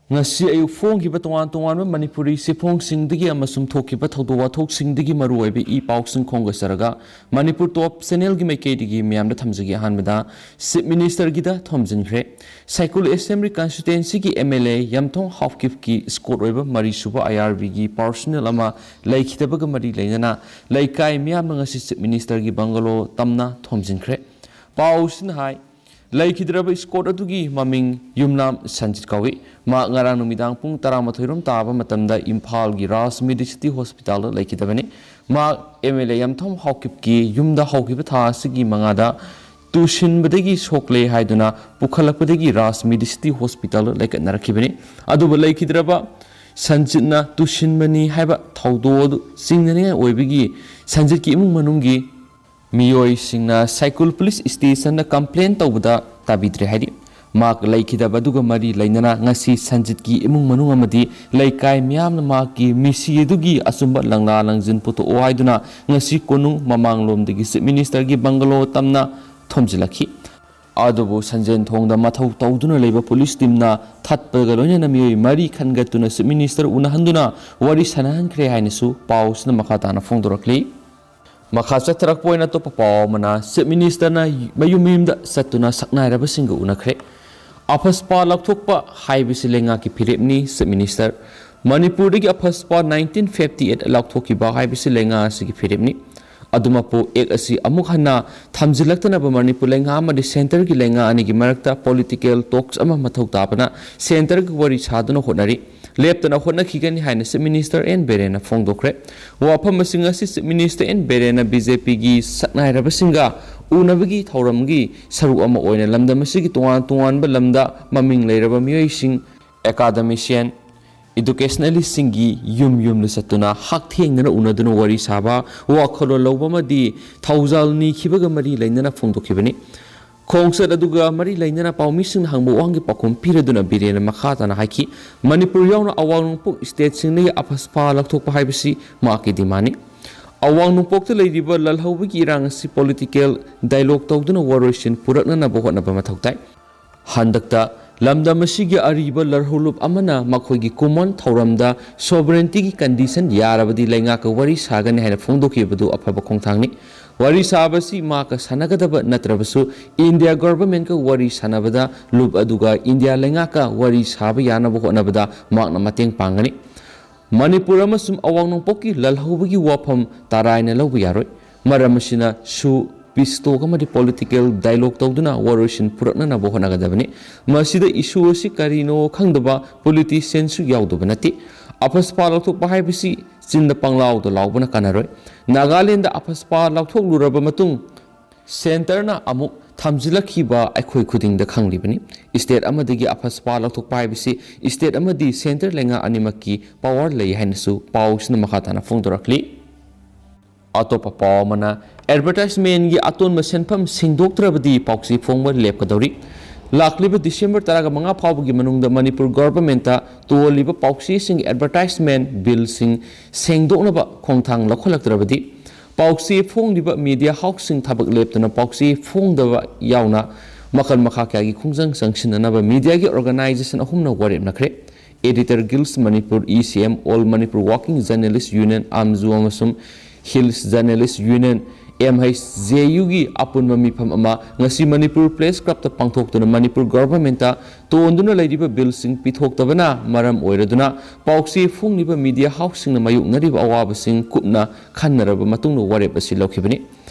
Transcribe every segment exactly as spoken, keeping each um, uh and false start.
ꯉꯁꯤ ꯑꯌꯨꯛ ꯐꯣꯡꯈꯤꯕ ꯇꯣꯉꯥꯟ ꯇꯣꯉꯥꯟꯕ ꯃꯅꯤꯄꯨꯔꯤ ꯆꯦꯐꯣꯡꯁꯤꯡꯗꯒꯤ ꯑꯃꯁꯨꯡ ꯊꯣꯛꯈꯤꯕ ꯊꯧꯗꯣꯛ ꯋꯥꯊꯣꯛꯁꯤꯡꯗꯒꯤ ꯃꯔꯨꯑꯣꯏꯕ ꯏ ꯄꯥꯎꯁꯤꯡ ꯈꯣꯝꯒꯠꯆꯔꯒ ꯃꯅꯤꯄꯨꯔ ꯇꯣꯞ ꯆꯦꯅꯦꯜꯒꯤ ꯃꯥꯏꯀꯩꯗꯒꯤ ꯃꯤꯌꯥꯝꯗ ꯊꯝꯖꯒꯦ꯫ ꯑꯍꯥꯟꯕꯗ ꯆꯤꯐ ꯃꯤꯅꯤꯁꯇꯔꯒꯤꯗ ꯊꯣꯝꯖꯤꯟꯈ꯭ꯔꯦ꯫ ꯁꯥꯏꯀꯨꯜ ꯑꯦꯁꯦꯝꯕ꯭ꯂꯤ ꯀꯟꯁꯇꯤꯇ꯭ꯋꯦꯟꯁꯤꯒꯤ ꯑꯦꯝ ꯑꯦꯜ ꯑꯦ ꯌꯥꯝꯊꯣꯡ ꯍꯥꯎꯀꯤꯞꯀꯤ ꯏꯁꯀꯣꯠ ꯑꯣꯏꯕ ꯃꯔꯤꯁꯨꯕ ꯑꯥꯏ ꯑꯥꯔ ꯕꯤꯒꯤ ꯄꯥꯔꯁꯣꯅꯦꯜ ꯑꯃ ꯂꯩꯈꯤꯗꯕꯒ ꯃꯔꯤ ꯂꯩꯅꯅ ꯂꯩꯀꯥꯏ ꯃꯤꯌꯥꯝꯅ ꯉꯁꯤ ꯆꯤꯐ ꯃꯤꯅꯤꯁꯇꯔꯒꯤ ꯕꯪꯒꯂꯣ ꯇꯝꯅ ꯊꯣꯝꯖꯤꯟꯈ꯭ꯔꯦ꯫ ꯄꯥꯎꯁꯤꯅ ꯍꯥꯏ, ꯂꯩꯈꯤꯗ꯭ꯔꯕ ꯏꯁꯀꯣꯠ ꯑꯗꯨꯒꯤ ꯃꯃꯤꯡ ꯌꯨꯝꯅꯥꯝ ꯁꯟꯖꯤꯠ ꯀꯧꯏ꯫ ꯃꯍꯥꯛ ꯉꯔꯥꯡ ꯅꯨꯃꯤꯗꯥꯡ ꯄꯨꯡ ꯇꯔꯥꯃꯥꯊꯣꯏ ꯔꯣꯝ ꯇꯥꯕ ꯃꯇꯝꯗ ꯏꯝꯐꯥꯜꯒꯤ ꯔꯥꯖ ꯃꯦꯗꯤꯁꯤꯇꯤ ꯍꯣꯁꯄꯤꯇꯥꯜꯗ ꯂꯩꯈꯤꯗꯕꯅꯤ꯫ ꯃꯍꯥꯛ ꯑꯦꯝ ꯑꯦꯜ ꯑꯦ ꯌꯥꯝꯊꯣꯡ ꯍꯥꯎꯀꯤꯞꯀꯤ ꯌꯨꯝꯗ ꯍꯧꯈꯤꯕ ꯊꯥ ꯑꯁꯤꯒꯤ ꯃꯉꯥꯗ ꯇꯨꯁꯤꯟꯕꯗꯒꯤ ꯁꯣꯛꯂꯦ ꯍꯥꯏꯗꯨꯅ ꯄꯨꯈꯠꯂꯛꯄꯗꯒꯤ ꯔꯥꯖ ꯃꯦꯗꯤꯁꯤꯇꯤ ꯍꯣꯁꯄꯤꯇꯥꯜꯗ ꯂꯩꯈꯠꯅꯔꯛꯈꯤꯕꯅꯤ꯫ ꯑꯗꯨꯕꯨ ꯂꯩꯈꯤꯗ꯭ꯔꯕ ꯁꯟꯖꯤꯠꯅ ꯇꯨꯁꯤꯟꯕꯅꯤ ꯍꯥꯏꯕ ꯊꯧꯗꯣꯛ ꯑꯗꯨ ꯆꯤꯡꯅꯅꯤꯡꯉꯥꯏ ꯑꯣꯏꯕꯒꯤ ꯁꯟꯖꯤꯠꯀꯤ ꯏꯃꯨꯡ ꯃꯅꯨꯡꯒꯤ ꯃꯤꯑꯣꯏꯁꯤꯡꯅ ꯁꯥꯏꯀꯨꯜ ꯄꯨꯂꯤꯁ ꯁ꯭ꯇꯦꯁꯟꯗ ꯀꯝꯄ꯭ꯂꯦꯟ ꯇꯧꯕꯗ ꯇꯥꯕꯤꯗ꯭ꯔꯦ ꯍꯥꯏꯔꯤ꯫ ꯃꯍꯥꯛ ꯂꯩꯈꯤꯗꯕ ꯑꯗꯨꯒ ꯃꯔꯤ ꯂꯩꯅꯅ ꯉꯁꯤ ꯁꯟꯖꯤꯠꯀꯤ ꯏꯃꯨꯡ ꯃꯅꯨꯡ ꯑꯃꯗꯤ ꯂꯩꯀꯥꯏ ꯃꯤꯌꯥꯝꯅ ꯃꯍꯥꯛꯀꯤ ꯃꯤꯁꯤ ꯑꯗꯨꯒꯤ ꯑꯆꯨꯝꯕ ꯂꯪꯂꯥ ꯂꯪꯖꯤꯟ ꯄꯨꯊꯣꯛꯑꯣ ꯍꯥꯏꯗꯨꯅ ꯉꯁꯤ ꯀꯣꯅꯨꯡ ꯃꯃꯥꯡꯂꯣꯝꯗꯒꯤ ꯆꯤꯐ ꯃꯤꯅꯤꯁꯇꯔꯒꯤ ꯕꯪꯒꯂꯣ ꯇꯝꯅ ꯊꯣꯝꯖꯤꯜꯂꯛꯈꯤ꯫ ꯑꯗꯨꯕꯨ ꯁꯟꯖꯦꯟ ꯊꯣꯡꯗ ꯃꯊꯧ ꯇꯧꯗꯨꯅ ꯂꯩꯕ ꯄꯨꯂꯤꯁ ꯇꯤꯝꯅ ꯊꯠꯄꯒ ꯂꯣꯏꯅꯅ ꯃꯤꯑꯣꯏ ꯃꯔꯤ ꯈꯟꯒꯠꯇꯨꯅ ꯆꯤꯐ ꯃꯤꯅꯤꯁꯇꯔ ꯎꯅꯍꯟꯗꯨꯅ ꯋꯥꯔꯤ ꯁꯥꯟꯅꯍꯟꯈ꯭ꯔꯦ ꯍꯥꯏꯅꯁꯨ ꯄꯥꯎꯁꯤꯅ ꯃꯈꯥ ꯇꯥꯅ ꯐꯣꯡꯗꯣꯔꯛꯂꯤ꯫ ꯃꯈꯥ ꯆꯠꯊꯔꯛꯄ ꯑꯣꯏꯅ ꯑꯇꯣꯞꯄ ꯄꯥꯎ ꯑꯃꯅ, ꯆꯤꯐ ꯃꯤꯅꯤꯁꯇꯔꯅ ꯃꯌꯨꯝ ꯃꯌꯨꯝꯗ ꯆꯠꯇꯨꯅ ꯁꯛꯅꯥꯏꯔꯕꯁꯤꯡꯒ ꯎꯅꯈ꯭ꯔꯦ꯫ ꯑꯐꯁꯄꯥ ꯂꯧꯊꯣꯛꯄ ꯍꯥꯏꯕꯁꯤ ꯂꯩꯉꯥꯛꯀꯤ ꯐꯤꯔꯦꯞꯅꯤ, ꯆꯤꯐ ꯃꯤꯅꯤꯁꯇꯔ꯫ ꯃꯅꯤꯄꯨꯔꯗꯒꯤ ꯑꯐꯁꯄꯥ ꯅꯥꯏꯟꯇꯤꯟ ꯐꯤꯐꯇꯤ ꯑꯩꯠ ꯂꯧꯊꯣꯛꯈꯤꯕ ꯍꯥꯏꯕꯁꯤ ꯂꯩꯉꯥꯛ ꯑꯁꯤꯒꯤ ꯐꯤꯔꯦꯞꯅꯤ꯫ ꯑꯗꯨꯃꯛꯄꯨ ꯑꯦꯛ ꯑꯁꯤ ꯑꯃꯨꯛ ꯍꯟꯅ ꯊꯝꯖꯤꯜꯂꯛꯇꯅꯕ ꯃꯅꯤꯄꯨꯔ ꯂꯩꯉꯥꯛ ꯑꯃꯗꯤ ꯁꯦꯟꯇꯔꯒꯤ ꯂꯩꯉꯥꯛ ꯑꯅꯤꯒꯤ ꯃꯔꯛꯇ ꯄꯣꯂꯤꯇꯤꯀꯦꯜ ꯇꯣꯛꯁ ꯑꯃ ꯃꯊꯧ ꯇꯥꯕꯅ ꯁꯦꯟꯇꯔꯒ ꯋꯥꯔꯤ ꯁꯥꯗꯨꯅ ꯍꯣꯠꯅꯔꯤ꯫ ꯂꯦꯞꯇꯅ ꯍꯣꯠꯅꯈꯤꯒꯅꯤ ꯍꯥꯏꯅ ꯆꯤꯐ ꯃꯤꯅꯤꯁꯇꯔ ꯑꯦꯟ ꯕꯤꯔꯦꯟꯅ ꯐꯣꯡꯗꯣꯛꯈ꯭ꯔꯦ꯫ ꯋꯥꯐꯝ ꯑꯁꯤꯡ ꯑꯁꯤ ꯆꯤꯐ ꯃꯤꯅꯤꯁꯇꯔ ꯑꯦꯟ ꯕꯤꯔꯦꯟꯅ ꯕꯤ ꯖꯦ ꯄꯤꯒꯤ ꯁꯛꯅꯥꯏꯔꯕꯁꯤꯡꯒ ꯎꯅꯕꯒꯤ ꯊꯧꯔꯝꯒꯤ ꯁꯔꯨꯛ ꯑꯃ ꯑꯣꯏꯅ ꯂꯝꯗꯝ ꯑꯁꯤꯒꯤ ꯇꯣꯉꯥꯟ ꯇꯣꯉꯥꯟꯕ ꯂꯝꯗ ꯃꯃꯤꯡ ꯂꯩꯔꯕ ꯃꯤꯑꯣꯏꯁꯤꯡ, ꯑꯦꯀꯥꯗꯃꯤꯁꯤꯌꯟ, ꯏꯗꯨꯀꯦꯁꯅꯦꯂꯤꯁꯁꯤꯡꯒꯤ ꯌꯨꯝ ꯌꯨꯝꯗ ꯆꯠꯇꯨꯅ ꯍꯛꯊꯦꯡꯅꯅ ꯎꯅꯗꯨꯅ ꯋꯥꯔꯤ ꯁꯥꯕ, ꯋꯥꯈꯜꯂꯣꯟ ꯂꯧꯕ ꯑꯃꯗꯤ ꯊꯧꯖꯥꯜ ꯅꯤꯈꯤꯕꯒ ꯃꯔꯤ ꯂꯩꯅꯅ ꯐꯣꯡꯗꯣꯛꯈꯤꯕꯅꯤ꯫ ꯈꯣꯡꯆꯠ ꯑꯗꯨꯒ ꯃꯔꯤ ꯂꯩꯅꯅ ꯄꯥꯎꯃꯤꯁꯤꯡꯅ ꯍꯪꯕ ꯋꯥꯍꯪꯒꯤ ꯄꯥꯎꯈꯨꯝ ꯄꯤꯔꯗꯨꯅ ꯕꯤꯔꯦꯟꯅ ꯃꯈꯥ ꯇꯥꯅ ꯍꯥꯏꯈꯤ, ꯃꯅꯤꯄꯨꯔ ꯌꯥꯎꯅ ꯑꯋꯥꯡ ꯅꯣꯡꯄꯣꯛ ꯁ꯭ꯇꯦꯠꯁꯤꯡꯗꯒꯤ ꯑꯐꯁꯄꯥ ꯂꯧꯊꯣꯛꯄ ꯍꯥꯏꯕꯁꯤ ꯃꯍꯥꯛꯀꯤ ꯗꯤꯃꯥꯟꯅꯤ꯫ ꯑꯋꯥꯡ ꯅꯣꯡꯄꯣꯛꯇ ꯂꯩꯔꯤꯕ ꯂꯥꯜꯍꯧꯕꯒꯤ ꯏꯔꯥꯡ ꯑꯁꯤ ꯄꯣꯂꯤꯇꯤꯀꯦꯜ ꯗꯥꯏꯂꯣꯒ ꯇꯧꯗꯨꯅ ꯋꯥꯔꯣꯏꯁꯤꯟ ꯄꯨꯔꯛꯅꯅꯕ ꯍꯣꯠꯅꯕ ꯃꯊꯧ ꯇꯥꯏ꯫ ꯍꯟꯗꯛꯇ ꯂꯝꯗꯝ ꯑꯁꯤꯒꯤ ꯑꯔꯤꯕ ꯂꯧꯍꯧꯂꯨꯞ ꯑꯃꯅ ꯃꯈꯣꯏꯒꯤ ꯀꯨꯃꯣꯟ ꯊꯧꯔꯝꯗ sovereigntyꯒꯤ condition ꯌꯥꯔꯕꯗꯤ ꯂꯩꯉꯥꯛꯀ ꯋꯥꯔꯤ ꯁꯥꯒꯅꯤ ꯍꯥꯏꯅ ꯐꯣꯡꯗꯣꯛꯈꯤꯕꯗꯨ ꯑꯐꯕ ꯈꯣꯡꯊꯥꯡꯅꯤ꯫ ꯋꯥꯔꯤ ꯁꯥꯕꯁꯤ ꯃꯍꯥꯛꯀ ꯁꯥꯟꯅꯒꯗꯕ ꯅꯠꯇ꯭ꯔꯕꯁꯨ, ꯏꯟꯗꯤꯌꯥ governmentꯀ ꯋꯥꯔꯤ ꯁꯥꯟꯅꯕꯗ ꯂꯨꯞ ꯑꯗꯨꯒ ꯏꯟꯗꯤꯌꯥ ꯂꯩꯉꯥꯛꯀ ꯋꯥꯔꯤ ꯁꯥꯕ ꯌꯥꯅꯕ ꯍꯣꯠꯅꯕꯗ ꯃꯍꯥꯛꯅ ꯃꯇꯦꯡ ꯄꯥꯡꯒꯅꯤ꯫ ꯃꯅꯤꯄꯨꯔ ꯑꯃꯁꯨꯡ ꯑꯋꯥꯡ ꯅꯣꯡꯄꯣꯛꯀꯤ ꯂꯥꯜꯍꯧꯕꯒꯤ ꯋꯥꯐꯝ ꯇꯔꯥꯏꯅ ꯂꯧꯕ ꯌꯥꯔꯣꯏ꯫ ꯃꯔꯝ ꯑꯁꯤꯅ ꯁꯨ peace talk ꯑꯃꯗꯤ political dialogue ꯇꯧꯗꯨꯅ ꯋꯥꯔꯣꯏꯁꯤꯟ ꯄꯨꯔꯛꯅꯅꯕ ꯍꯣꯠꯅꯒꯗꯕꯅꯤ꯫ ꯃꯁꯤꯗ issue ꯑꯁꯤ ꯀꯔꯤꯅꯣ ꯈꯪꯗꯕ politicianꯁꯨ ꯌꯥꯎꯗꯕ ꯅꯠꯇꯦ꯫ ꯑꯐꯁꯄꯥ ꯂꯧꯊꯣꯛꯄ ꯍꯥꯏꯕꯁꯤ ꯆꯤꯟꯗ ꯄꯪꯂꯥꯎꯗ ꯂꯥꯎꯕꯅ ꯀꯥꯟꯅꯔꯣꯏ꯫ ꯅꯥꯒꯥꯂꯦꯟꯗ ꯑꯐꯁꯄꯥ ꯂꯧꯊꯣꯛꯂꯨꯔꯕ ꯃꯇꯨꯡ centreꯅ ꯑꯃꯨꯛ ꯊꯝꯖꯤꯜꯂꯛꯈꯤꯕ ꯑꯩꯈꯣꯏ ꯈꯨꯗꯤꯡꯗ ꯈꯪꯂꯤꯕꯅꯤ꯫ State ꯑꯃꯗꯒꯤ ꯑꯐꯁꯄꯥ ꯂꯧꯊꯣꯛꯄ ꯍꯥꯏꯕꯁꯤ state ꯑꯃꯗꯤ centre ꯂꯩꯉꯥꯛ ꯑꯅꯤꯃꯛꯀꯤ power ꯂꯩ ꯍꯥꯏꯅꯁꯨ ꯄꯥꯎꯁꯤꯅ ꯃꯈꯥ ꯇꯥꯅ ꯐꯣꯡꯗꯣꯔꯛꯂꯤ꯫ ꯑꯇꯣꯞꯄ ꯄꯥꯎ ꯑꯃꯅ, advertisementꯀꯤ ꯑꯇꯣꯟꯕ ꯁꯦꯟꯐꯝ ꯁꯤꯡꯗꯣꯛꯇ꯭ꯔꯕꯗꯤ ꯄꯥꯎꯆꯦ ꯐꯣꯡꯕ ꯂꯦꯞꯀꯗꯧꯔꯤ꯫ ꯂꯥꯛꯂꯤꯕ December ꯇꯔꯥꯃꯉꯥ ꯐꯥꯎꯕꯒꯤ ꯃꯅꯨꯡꯗ ꯃꯅꯤꯄꯨꯔ governmentꯇ ꯇꯣꯜꯂꯤꯕ ꯄꯥꯎꯆꯦꯁꯤꯡꯒꯤ advertisement billꯁꯤꯡ ꯁꯦꯡꯗꯣꯛꯅꯕ ꯈꯣꯡꯊꯥꯡ ꯂꯧꯈꯠꯂꯛꯇ꯭ꯔꯕꯗꯤ, ꯄꯥꯎꯆꯦ ꯐꯣꯡꯂꯤꯕ media houseꯁꯤꯡ ꯊꯕꯛ ꯂꯦꯞꯇꯅ ꯄꯥꯎꯆꯦ ꯐꯣꯡꯗꯕ ꯌꯥꯎꯅ ꯃꯈꯜ ꯃꯈꯥ ꯀꯌꯥꯒꯤ ꯈꯣꯡꯖꯪ ꯆꯪꯁꯤꯟꯅꯅꯕ mediaꯒꯤ organisation ꯑꯍꯨꯝꯅ ꯋꯥꯔꯦꯞꯅꯈ꯭ꯔꯦ꯫ Editors Guild Manipur, E C M, All Manipur Working Journalist Union, ꯑꯥꯝꯖꯨ, ꯑꯃꯁꯨꯡ Hills Journalist Union, M H J Uꯒꯤ ꯑꯄꯨꯟꯕ ꯃꯤꯐꯝ ꯑꯃ ꯉꯁꯤ ꯃꯅꯤꯄꯨꯔ Press Clubꯇ ꯄꯥꯡꯊꯣꯛꯇꯨꯅ ꯃꯅꯤꯄꯨꯔ governmentꯇ ꯇꯣꯟꯗꯨꯅ ꯂꯩꯔꯤꯕ billꯁꯤꯡ ꯄꯤꯊꯣꯛꯇꯕꯅ ꯃꯔꯝ ꯑꯣꯏꯔꯗꯨꯅ ꯄꯥꯎꯆꯦ ꯐꯣꯡꯂꯤꯕ media houseꯁꯤꯡꯅ ꯃꯥꯌꯣꯛꯅꯔꯤꯕ ꯑꯋꯥꯕꯁꯤꯡ ꯀꯨꯞꯅ ꯈꯟꯅꯔꯕ ꯃꯇꯨꯡꯗ ꯋꯥꯔꯦꯞ ꯑꯁꯤ ꯂꯧꯈꯤꯕꯅꯤ꯫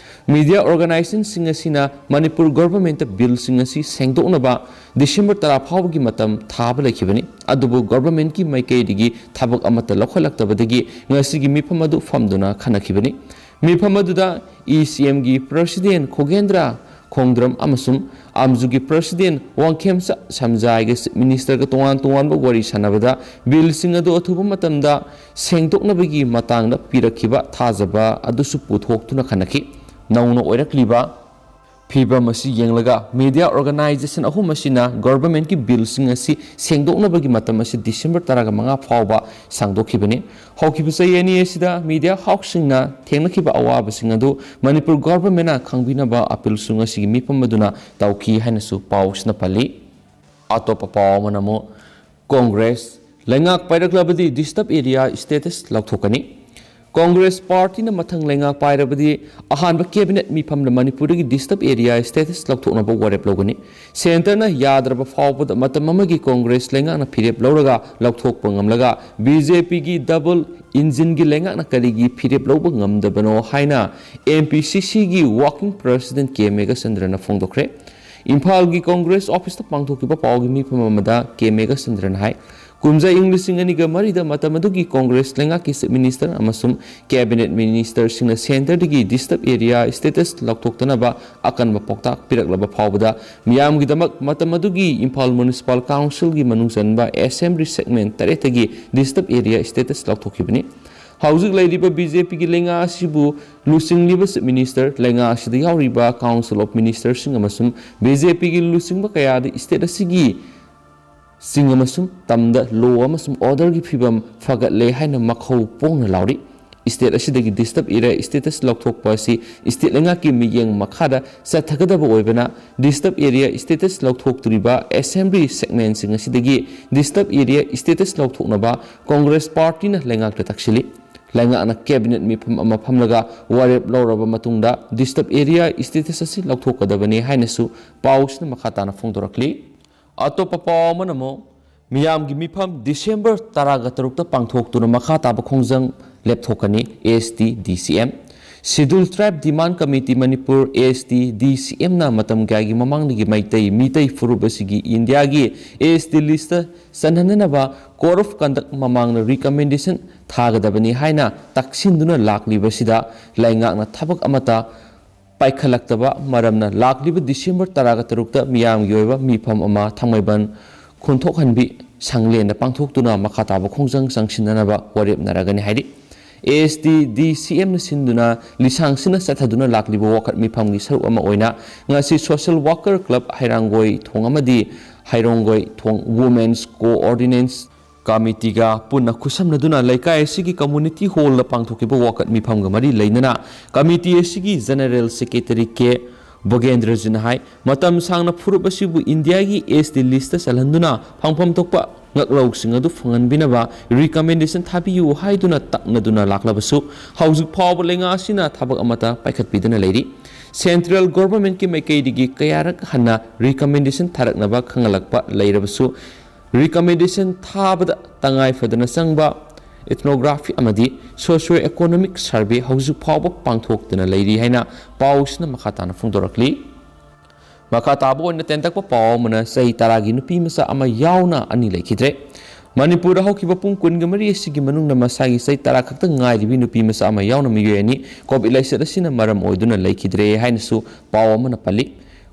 Media organisationꯁꯤꯡ ꯑꯁꯤꯅ ꯃꯅꯤꯄꯨꯔ governmentꯇ billꯁꯤꯡ ꯑꯁꯤ ꯁꯦꯡꯗꯣꯛꯅꯕ December ꯇꯔꯥ ꯐꯥꯎꯕꯒꯤ ꯃꯇꯝ ꯊꯥꯕ ꯂꯩꯈꯤꯕꯅꯤ꯫ ꯑꯗꯨꯕꯨ governmentꯀꯤ ꯃꯥꯏꯀꯩꯗꯒꯤ ꯊꯕꯛ ꯑꯃꯠꯇ ꯂꯧꯈꯠꯂꯛꯇꯕꯗꯒꯤ ꯉꯁꯤꯒꯤ ꯃꯤꯐꯝ ꯑꯗꯨ ꯐꯝꯗꯨꯅ ꯈꯟꯅꯈꯤꯕꯅꯤ꯫ ꯃꯤꯐꯝ ꯑꯗꯨꯗ E C Mꯒꯤ President ꯈꯣꯒꯦꯟꯗ꯭ꯔ ꯈꯣꯡꯗ꯭ꯔꯝ ꯑꯃꯁꯨꯡ ꯑꯥꯝꯖꯨꯒꯤ President ꯋꯥꯡꯈꯦꯝꯆꯥ ꯁꯝꯖꯥꯏꯒ Chief Ministerꯒ ꯇꯣꯉꯥꯟ ꯇꯣꯉꯥꯟꯕ ꯋꯥꯔꯤ ꯁꯥꯟꯅꯕꯗ billꯁꯤꯡ ꯑꯗꯨ ꯑꯊꯨꯕ ꯃꯇꯝꯗ ꯁꯦꯡꯗꯣꯛꯅꯕꯒꯤ ꯃꯇꯥꯡꯗ ꯄꯤꯔꯛꯈꯤꯕ ꯊꯥꯖꯕ ꯑꯗꯨꯁꯨ ꯄꯨꯊꯣꯛꯇꯨꯅ ꯈꯟꯅꯈꯤ꯫ ꯅꯧꯅ ꯑꯣꯏꯔꯛꯂꯤꯕ ꯐꯤꯕꯝ ꯑꯁꯤ ꯌꯦꯡꯂꯒ media organisation ꯑꯍꯨꯝ ꯑꯁꯤꯅ governmentꯀꯤ billꯁꯤꯡ ꯑꯁꯤ ꯁꯦꯡꯗꯣꯛꯅꯕꯒꯤ ꯃꯇꯝ ꯑꯁꯤ December ꯇꯔꯥꯃꯉꯥ ꯐꯥꯎꯕ ꯁꯥꯡꯗꯣꯛꯈꯤꯕꯅꯤ꯫ ꯍꯧꯈꯤꯕ ꯆꯍꯤ ꯑꯅꯤ ꯑꯁꯤꯗ media houseꯁꯤꯡꯅ ꯊꯦꯡꯅꯈꯤꯕ ꯑꯋꯥꯕꯁꯤꯡ ꯑꯗꯨ ꯃꯅꯤꯄꯨꯔ governmentꯅ ꯈꯪꯕꯤꯅꯕ appealꯁꯨ ꯉꯁꯤꯒꯤ ꯃꯤꯐꯝ ꯑꯗꯨꯅ ꯇꯧꯈꯤ ꯍꯥꯏꯅꯁꯨ ꯄꯥꯎꯁꯤꯅ ꯄꯜꯂꯤ꯫ ꯑꯇꯣꯞꯄ ꯄꯥꯎ ꯑꯃꯅ ꯑꯃꯨꯛ ꯀꯣꯡꯒ꯭ꯔꯦꯁ ꯂꯩꯉꯥꯛ ꯄꯥꯏꯔꯛꯂꯕꯗꯤ ꯗꯤꯁꯇꯔꯕ ꯑꯦꯔꯤꯌꯥ ꯁ꯭ꯇꯦꯇꯁ ꯂꯧꯊꯣꯛꯀꯅꯤ꯫ ꯀꯣꯡꯒ꯭ꯔꯦꯁ ꯄꯥꯔꯇꯤꯅ ꯃꯊꯪ ꯂꯩꯉꯥꯛ ꯄꯥꯏꯔꯕꯗꯤ ꯑꯍꯥꯟꯕ ꯀꯦꯕꯤꯅꯦꯠ ꯃꯤꯐꯝꯗ ꯃꯅꯤꯄꯨꯔꯗꯒꯤ ꯗꯤꯁꯇꯔꯕ ꯑꯦꯔꯤꯌꯥ ꯁ꯭ꯇꯦꯇꯁ ꯂꯧꯊꯣꯛꯅꯕ ꯋꯥꯔꯦꯞ ꯂꯧꯒꯅꯤ꯫ ꯁꯦꯟꯇꯔꯅ ꯌꯥꯗ꯭ꯔꯕ ꯐꯥꯎꯕꯗ ꯃꯇꯝ ꯑꯃꯒꯤ ꯀꯣꯡꯒ꯭ꯔꯦꯁ ꯂꯩꯉꯥꯛꯅ ꯐꯤꯔꯦꯞ ꯂꯧꯔꯒ ꯂꯧꯊꯣꯛꯄ ꯉꯝꯂꯒ ꯕꯤ ꯖꯦ ꯄꯤꯒꯤ ꯗꯕꯜ ꯏꯟꯖꯤꯟꯒꯤ ꯂꯩꯉꯥꯛꯅ ꯀꯔꯤꯒꯤ ꯐꯤꯔꯦꯞ ꯂꯧꯕ ꯉꯝꯗꯕꯅꯣ ꯍꯥꯏꯅ ꯑꯦꯝ ꯄꯤ ꯁꯤ ꯁꯤꯒꯤ ꯋꯥꯔꯀꯤꯡ ꯄ꯭ꯔꯦꯁꯤꯗꯦꯟꯠ ꯀꯦ ꯃꯦꯘꯆꯟꯗ꯭ꯔꯅ ꯐꯣꯡꯗꯣꯛꯈ꯭ꯔꯦ꯫ ꯏꯝꯐꯥꯜꯒꯤ ꯀꯣꯡꯒ꯭ꯔꯦꯁ ꯑꯣꯐꯤꯁꯇ ꯄꯥꯡꯊꯣꯛꯈꯤꯕ ꯄꯥꯎꯒꯤ ꯃꯤꯐꯝ ꯑꯃꯗ ꯀꯦ ꯃꯦꯘꯆꯟꯗ꯭ꯔꯅ ꯍꯥꯏ, ꯀꯨꯝꯖꯥ ꯏꯪ ꯂꯤꯁꯤꯡ ꯑꯅꯤꯒ ꯃꯔꯤꯗ ꯃꯇꯝ ꯑꯗꯨꯒꯤ ꯀꯣꯡꯒ꯭ꯔꯦꯁ ꯂꯩꯉꯥꯛꯀꯤ ꯆꯤꯐ ꯃꯤꯅꯤꯁꯇꯔ ꯑꯃꯁꯨꯡ ꯀꯦꯕꯤꯅꯦꯠ ꯃꯤꯅꯤꯁꯇꯔꯁꯤꯡꯅ ꯁꯦꯟꯇꯔꯗꯒꯤ ꯗꯤꯁꯇꯔꯕ ꯑꯦꯔꯤꯌꯥ ꯁ꯭ꯇꯦꯇꯁ ꯂꯧꯊꯣꯛꯇꯅꯕ ꯑꯀꯟꯕ ꯄꯥꯎꯇꯥꯛ ꯄꯤꯔꯛꯂꯕ ꯐꯥꯎꯕꯗ ꯃꯤꯌꯥꯝꯒꯤꯗꯃꯛ ꯃꯇꯝ ꯑꯗꯨꯒꯤ ꯏꯝꯐꯥꯜ ꯃ꯭ꯌꯨꯅꯤꯁꯤꯄꯥꯜ ꯀꯥꯎꯟꯁꯤꯜꯒꯤ ꯃꯅꯨꯡ ꯆꯟꯕ ꯑꯦꯁꯦꯝꯕ꯭ꯂꯤ ꯁꯦꯒꯃꯦꯟꯠ ꯇꯔꯦꯠꯇꯒꯤ ꯗꯤꯁꯇꯔꯕ ꯑꯦꯔꯤꯌꯥ ꯁ꯭ꯇꯦꯇꯁ ꯂꯧꯊꯣꯛꯈꯤꯕꯅꯤ꯫ ꯍꯧꯖꯤꯛ ꯂꯩꯔꯤꯕ ꯕꯤ ꯖꯦ ꯄꯤꯒꯤ ꯂꯩꯉꯥꯛ ꯑꯁꯤꯕꯨ ꯂꯨꯆꯤꯡꯂꯤꯕ ꯆꯤꯐ ꯃꯤꯅꯤꯁꯇꯔ, ꯂꯩꯉꯥꯛ ꯑꯁꯤꯗ ꯌꯥꯎꯔꯤꯕ ꯀꯥꯎꯟꯁꯤꯜ ꯑꯣꯐ ꯃꯤꯅꯤꯁꯇꯔꯁꯤꯡ ꯑꯃꯁꯨꯡ ꯕꯤ ꯖꯦ ꯄꯤꯒꯤ ꯂꯨꯆꯤꯡꯕ ꯀꯌꯥꯗ ꯁ꯭ꯇꯦꯠ ꯑꯁꯤꯒꯤ ꯆꯤꯡ ꯑꯃꯁꯨꯡ ꯇꯝꯗ ꯂꯣ ꯑꯃꯁꯨꯡ ꯑꯣꯔꯗꯔꯒꯤ ꯐꯤꯕꯝ ꯐꯒꯠꯂꯦ ꯍꯥꯏꯅ ꯃꯈꯧ ꯄꯣꯡꯅ ꯂꯥꯎꯔꯤ꯫ ꯁ꯭ꯇꯦꯠ ꯑꯁꯤꯗꯒꯤ ꯗꯤꯁꯇꯔꯕ ꯑꯦꯔꯤꯌꯥ ꯁ꯭ꯇꯦꯇꯁ ꯂꯧꯊꯣꯛꯄ ꯑꯁꯤ ꯁ꯭ꯇꯦꯠ ꯂꯩꯉꯥꯛꯀꯤ ꯃꯤꯠꯌꯦꯡ ꯃꯈꯥꯗ ꯆꯠꯊꯒꯗꯕ ꯑꯣꯏꯕꯅ, ꯗꯤꯁꯇꯔꯕ ꯑꯦꯔꯤꯌꯥ ꯁ꯭ꯇꯦꯇꯁ ꯂꯧꯊꯣꯛꯇꯣꯔꯤꯕ ꯑꯦꯁꯦꯝꯕ꯭ꯂꯤ ꯁꯦꯒꯃꯦꯟꯠꯁꯤꯡ ꯑꯁꯤꯗꯒꯤ ꯗꯤꯁꯇꯔꯕ ꯑꯦꯔꯤꯌꯥ ꯁ꯭ꯇꯦꯇꯁ ꯂꯧꯊꯣꯛꯅꯕ ꯀꯣꯡꯒ꯭ꯔꯦꯁ ꯄꯥꯔꯇꯤꯅ ꯂꯩꯉꯥꯛꯇ ꯇꯛꯁꯤꯜꯂꯤ꯫ ꯂꯩꯉꯥꯛꯅ ꯀꯦꯕꯤꯅꯦꯠ ꯃꯤꯐꯝ ꯑꯃ ꯐꯝꯂꯒ ꯋꯥꯔꯦꯞ ꯂꯧꯔꯕ ꯃꯇꯨꯡꯗ ꯗꯤꯁꯇꯔꯕ ꯑꯦꯔꯤꯌꯥ ꯁ꯭ꯇꯦꯇꯁ ꯑꯁꯤ ꯂꯧꯊꯣꯛꯀꯗꯕꯅꯤ ꯍꯥꯏꯅꯁꯨ ꯄꯥꯎꯁꯤꯅ ꯃꯈꯥ ꯇꯥꯅ ꯐꯣꯡꯗꯣꯔꯛꯂꯤ꯫ ꯑꯇꯣꯞꯄ ꯄꯥꯎ ꯑꯃꯅ ꯑꯃꯨꯛ ꯃꯤꯌꯥꯝꯒꯤ ꯃꯤꯐꯝ ꯗꯤꯁꯦꯝꯕꯔ ꯇꯔꯥꯒ ꯇꯔꯨꯛꯇ ꯄꯥꯡꯊꯣꯛꯇꯨꯅ ꯃꯈꯥ ꯇꯥꯕ ꯈꯣꯡꯖꯪ ꯂꯦꯞꯊꯣꯛꯀꯅꯤ, ꯑꯦꯁ ꯇꯤ ꯗꯤ ꯁꯤ ꯑꯦꯝ꯫ ꯁꯤꯗꯨꯜ ꯇ꯭ꯔꯥꯏꯕ ꯗꯤꯃꯥꯟ ꯀꯃꯤꯇꯤ ꯃꯅꯤꯄꯨꯔ, ꯑꯦꯁ ꯇꯤ ꯗꯤ ꯁꯤ ꯑꯦꯝꯅ ꯃꯇꯝ ꯀꯌꯥꯒꯤ ꯃꯃꯥꯡꯗꯒꯤ ꯃꯩꯇꯩ, ꯃꯤꯇꯩ ꯐꯨꯔꯨꯞ ꯑꯁꯤꯒꯤ ꯏꯟꯗꯤꯌꯥꯒꯤ ꯑꯦꯁ ꯇꯤ ꯂꯤꯁꯇ ꯆꯟꯍꯟꯅꯅꯕ ꯀꯣꯗ ꯑꯣꯐ ꯀꯟꯗꯛ ꯃꯃꯥꯡꯗ ꯔꯤꯀꯃꯦꯟꯗꯦꯁꯟ ꯊꯥꯒꯗꯕꯅꯤ ꯍꯥꯏꯅ ꯇꯛꯁꯤꯟꯗꯨꯅ ꯂꯥꯛꯂꯤꯕꯁꯤꯗ ꯂꯩꯉꯥꯛꯅ ꯊꯕꯛ ꯑꯃꯠꯇ ꯄꯥꯏꯈꯠꯂꯛꯇꯕ ꯃꯔꯝꯅ ꯂꯥꯛꯂꯤꯕ ꯗꯤꯁꯦꯝꯕꯔ ꯇꯔꯥꯒ ꯇꯔꯨꯛꯇ ꯃꯤꯌꯥꯝꯒꯤ ꯑꯣꯏꯕ ꯃꯤꯐꯝ ꯑꯃ ꯊꯥꯡꯃꯩꯕꯟ ꯈꯨꯟꯊꯣꯛꯍꯟꯕꯤ ꯁꯪꯂꯦꯟꯗ ꯄꯥꯡꯊꯣꯛꯇꯨꯅ ꯃꯈꯥ ꯇꯥꯕ ꯈꯣꯡꯖꯪ ꯆꯪꯁꯤꯟꯅꯅꯕ ꯋꯥꯔꯦꯞꯅꯔꯒꯅꯤ ꯍꯥꯏꯔꯤ꯫ ꯑꯦ ꯑꯦꯁ ꯇꯤ ꯗꯤ ꯁꯤ ꯑꯦꯝꯅ ꯁꯤꯟꯗꯨꯅ ꯂꯤꯁꯥꯡꯁꯤꯟꯅ ꯆꯠꯊꯗꯨꯅ ꯂꯥꯛꯂꯤꯕ ꯋꯥꯀꯠ ꯃꯤꯐꯝꯒꯤ ꯁꯔꯨꯛ ꯑꯃ ꯑꯣꯏꯅ ꯉꯁꯤ ꯁꯣꯁꯤꯌꯦꯜ ꯋꯥꯀꯔ ꯀ꯭ꯂꯕ ꯍꯩꯔꯥꯡꯒꯣꯏ ꯊꯣꯡ ꯑꯃꯗꯤ ꯍꯩꯔꯣꯡꯒꯣꯏ ꯊꯣꯡ ꯋꯨꯃꯦꯟꯁ ꯀꯣꯑꯣꯔꯗꯤꯅꯦꯁꯟ ꯀꯃꯤꯇꯤꯒ ꯄꯨꯟꯅ ꯈꯨꯠꯁꯝꯅꯗꯨꯅ ꯂꯩꯀꯥꯏ ꯑꯁꯤꯒꯤ ꯀꯝꯃꯨꯅꯤꯇꯤ ꯍꯣꯜꯗ ꯄꯥꯡꯊꯣꯛꯈꯤꯕ ꯋꯥꯀꯠ ꯃꯤꯐꯝꯒ ꯃꯔꯤ ꯂꯩꯅꯅ ꯀꯃꯤꯇꯤ ꯑꯁꯤꯒꯤ ꯖꯦꯅꯔꯦꯜ ꯁꯦꯀ꯭ꯔꯦꯇꯔꯤ ꯀꯦ ꯕꯣꯒꯦꯟꯗ꯭ꯔꯖꯤꯅ ꯍꯥꯏ, ꯃꯇꯝ ꯁꯥꯡꯅ ꯐꯨꯔꯨꯞ ꯑꯁꯤꯕꯨ ꯏꯟꯗꯤꯌꯥꯒꯤ ꯑꯦꯁ ꯇꯤ ꯂꯤꯁꯇ ꯆꯜꯍꯟꯗꯨꯅ ꯐꯪꯐꯝ ꯊꯣꯛꯄ ꯉꯛꯂꯧꯁꯤꯡ ꯑꯗꯨ ꯐꯪꯍꯟꯕꯤꯅꯕ ꯔꯤꯀꯃꯦꯟꯗꯦꯁꯟ ꯊꯥꯕꯤꯌꯨ ꯍꯥꯏꯗꯨꯅ ꯇꯛꯅꯗꯨꯅ ꯂꯥꯛꯂꯕꯁꯨ, ꯍꯧꯖꯤꯛ ꯐꯥꯎꯕ ꯂꯩꯉꯥꯛ ꯑꯁꯤꯅ ꯊꯕꯛ ꯑꯃꯠꯇ ꯄꯥꯏꯈꯠꯄꯤꯗꯨꯅ ꯂꯩꯔꯤ꯫ ꯁꯦꯟꯇ꯭ꯔꯦꯜ ꯒꯣꯚꯔꯟꯃꯦꯟꯠꯀꯤ ꯃꯥꯏꯀꯩꯗꯒꯤ ꯀꯌꯥꯔꯛ ꯍꯟꯅ ꯔꯤꯀꯃꯦꯟꯗꯦꯁꯟ ꯊꯥꯔꯛꯅꯕ ꯈꯪꯍꯜꯂꯛꯄ ꯂꯩꯔꯕꯁꯨ, ꯔꯤꯀꯃꯦꯟꯗꯦꯁꯟ ꯊꯥꯕꯗ ꯇꯉꯥꯏ ꯐꯗꯅ ꯆꯪꯕ ꯏꯊꯅꯣꯒ꯭ꯔꯥꯐꯤ ꯑꯃꯗꯤ ꯁꯣꯁꯤꯌꯣ ꯏꯀꯣꯅꯣꯃꯤꯛ ꯁꯔꯚꯦ ꯍꯧꯖꯤꯛ ꯐꯥꯎꯕ ꯄꯥꯡꯊꯣꯛꯇꯅ ꯂꯩꯔꯤ ꯍꯥꯏꯅ ꯄꯥꯎꯁꯤꯅ ꯃꯈꯥ ꯇꯥꯅ ꯐꯣꯡꯗꯣꯔꯛꯂꯤ꯫ ꯃꯈꯥ ꯇꯥꯕ ꯑꯣꯏꯅ ꯇꯦꯟꯇꯛꯄ ꯄꯥꯎ ꯑꯃꯅ, ꯆꯍꯤ ꯇꯔꯥꯒꯤ ꯅꯨꯄꯤ ꯃꯆꯥ ꯑꯃ ꯌꯥꯎꯅ ꯑꯅꯤ ꯂꯩꯈꯤꯗ꯭ꯔꯦ꯫ ꯃꯅꯤꯄꯨꯔꯗ ꯍꯧꯈꯤꯕ ꯄꯨꯡ ꯀꯨꯟꯒ ꯃꯔꯤ ꯑꯁꯤꯒꯤ ꯃꯅꯨꯡꯗ ꯃꯁꯥꯒꯤ ꯆꯍꯤ ꯇꯔꯥ ꯈꯛꯇ ꯉꯥꯏꯔꯤꯕꯤ ꯅꯨꯄꯤ ꯃꯆꯥ ꯑꯃ ꯌꯥꯎꯅ ꯃꯤꯑꯣꯏ ꯑꯅꯤ ꯀꯣꯚꯤꯗ ꯂꯥꯏꯆꯠ ꯑꯁꯤꯅ ꯃꯔꯝ ꯑꯣꯏꯗꯨꯅ ꯂꯩꯈꯤꯗ꯭ꯔꯦ ꯍꯥꯏꯅꯁꯨ ꯄꯥꯎ ꯑꯃꯅ ꯄꯜꯂꯤ꯫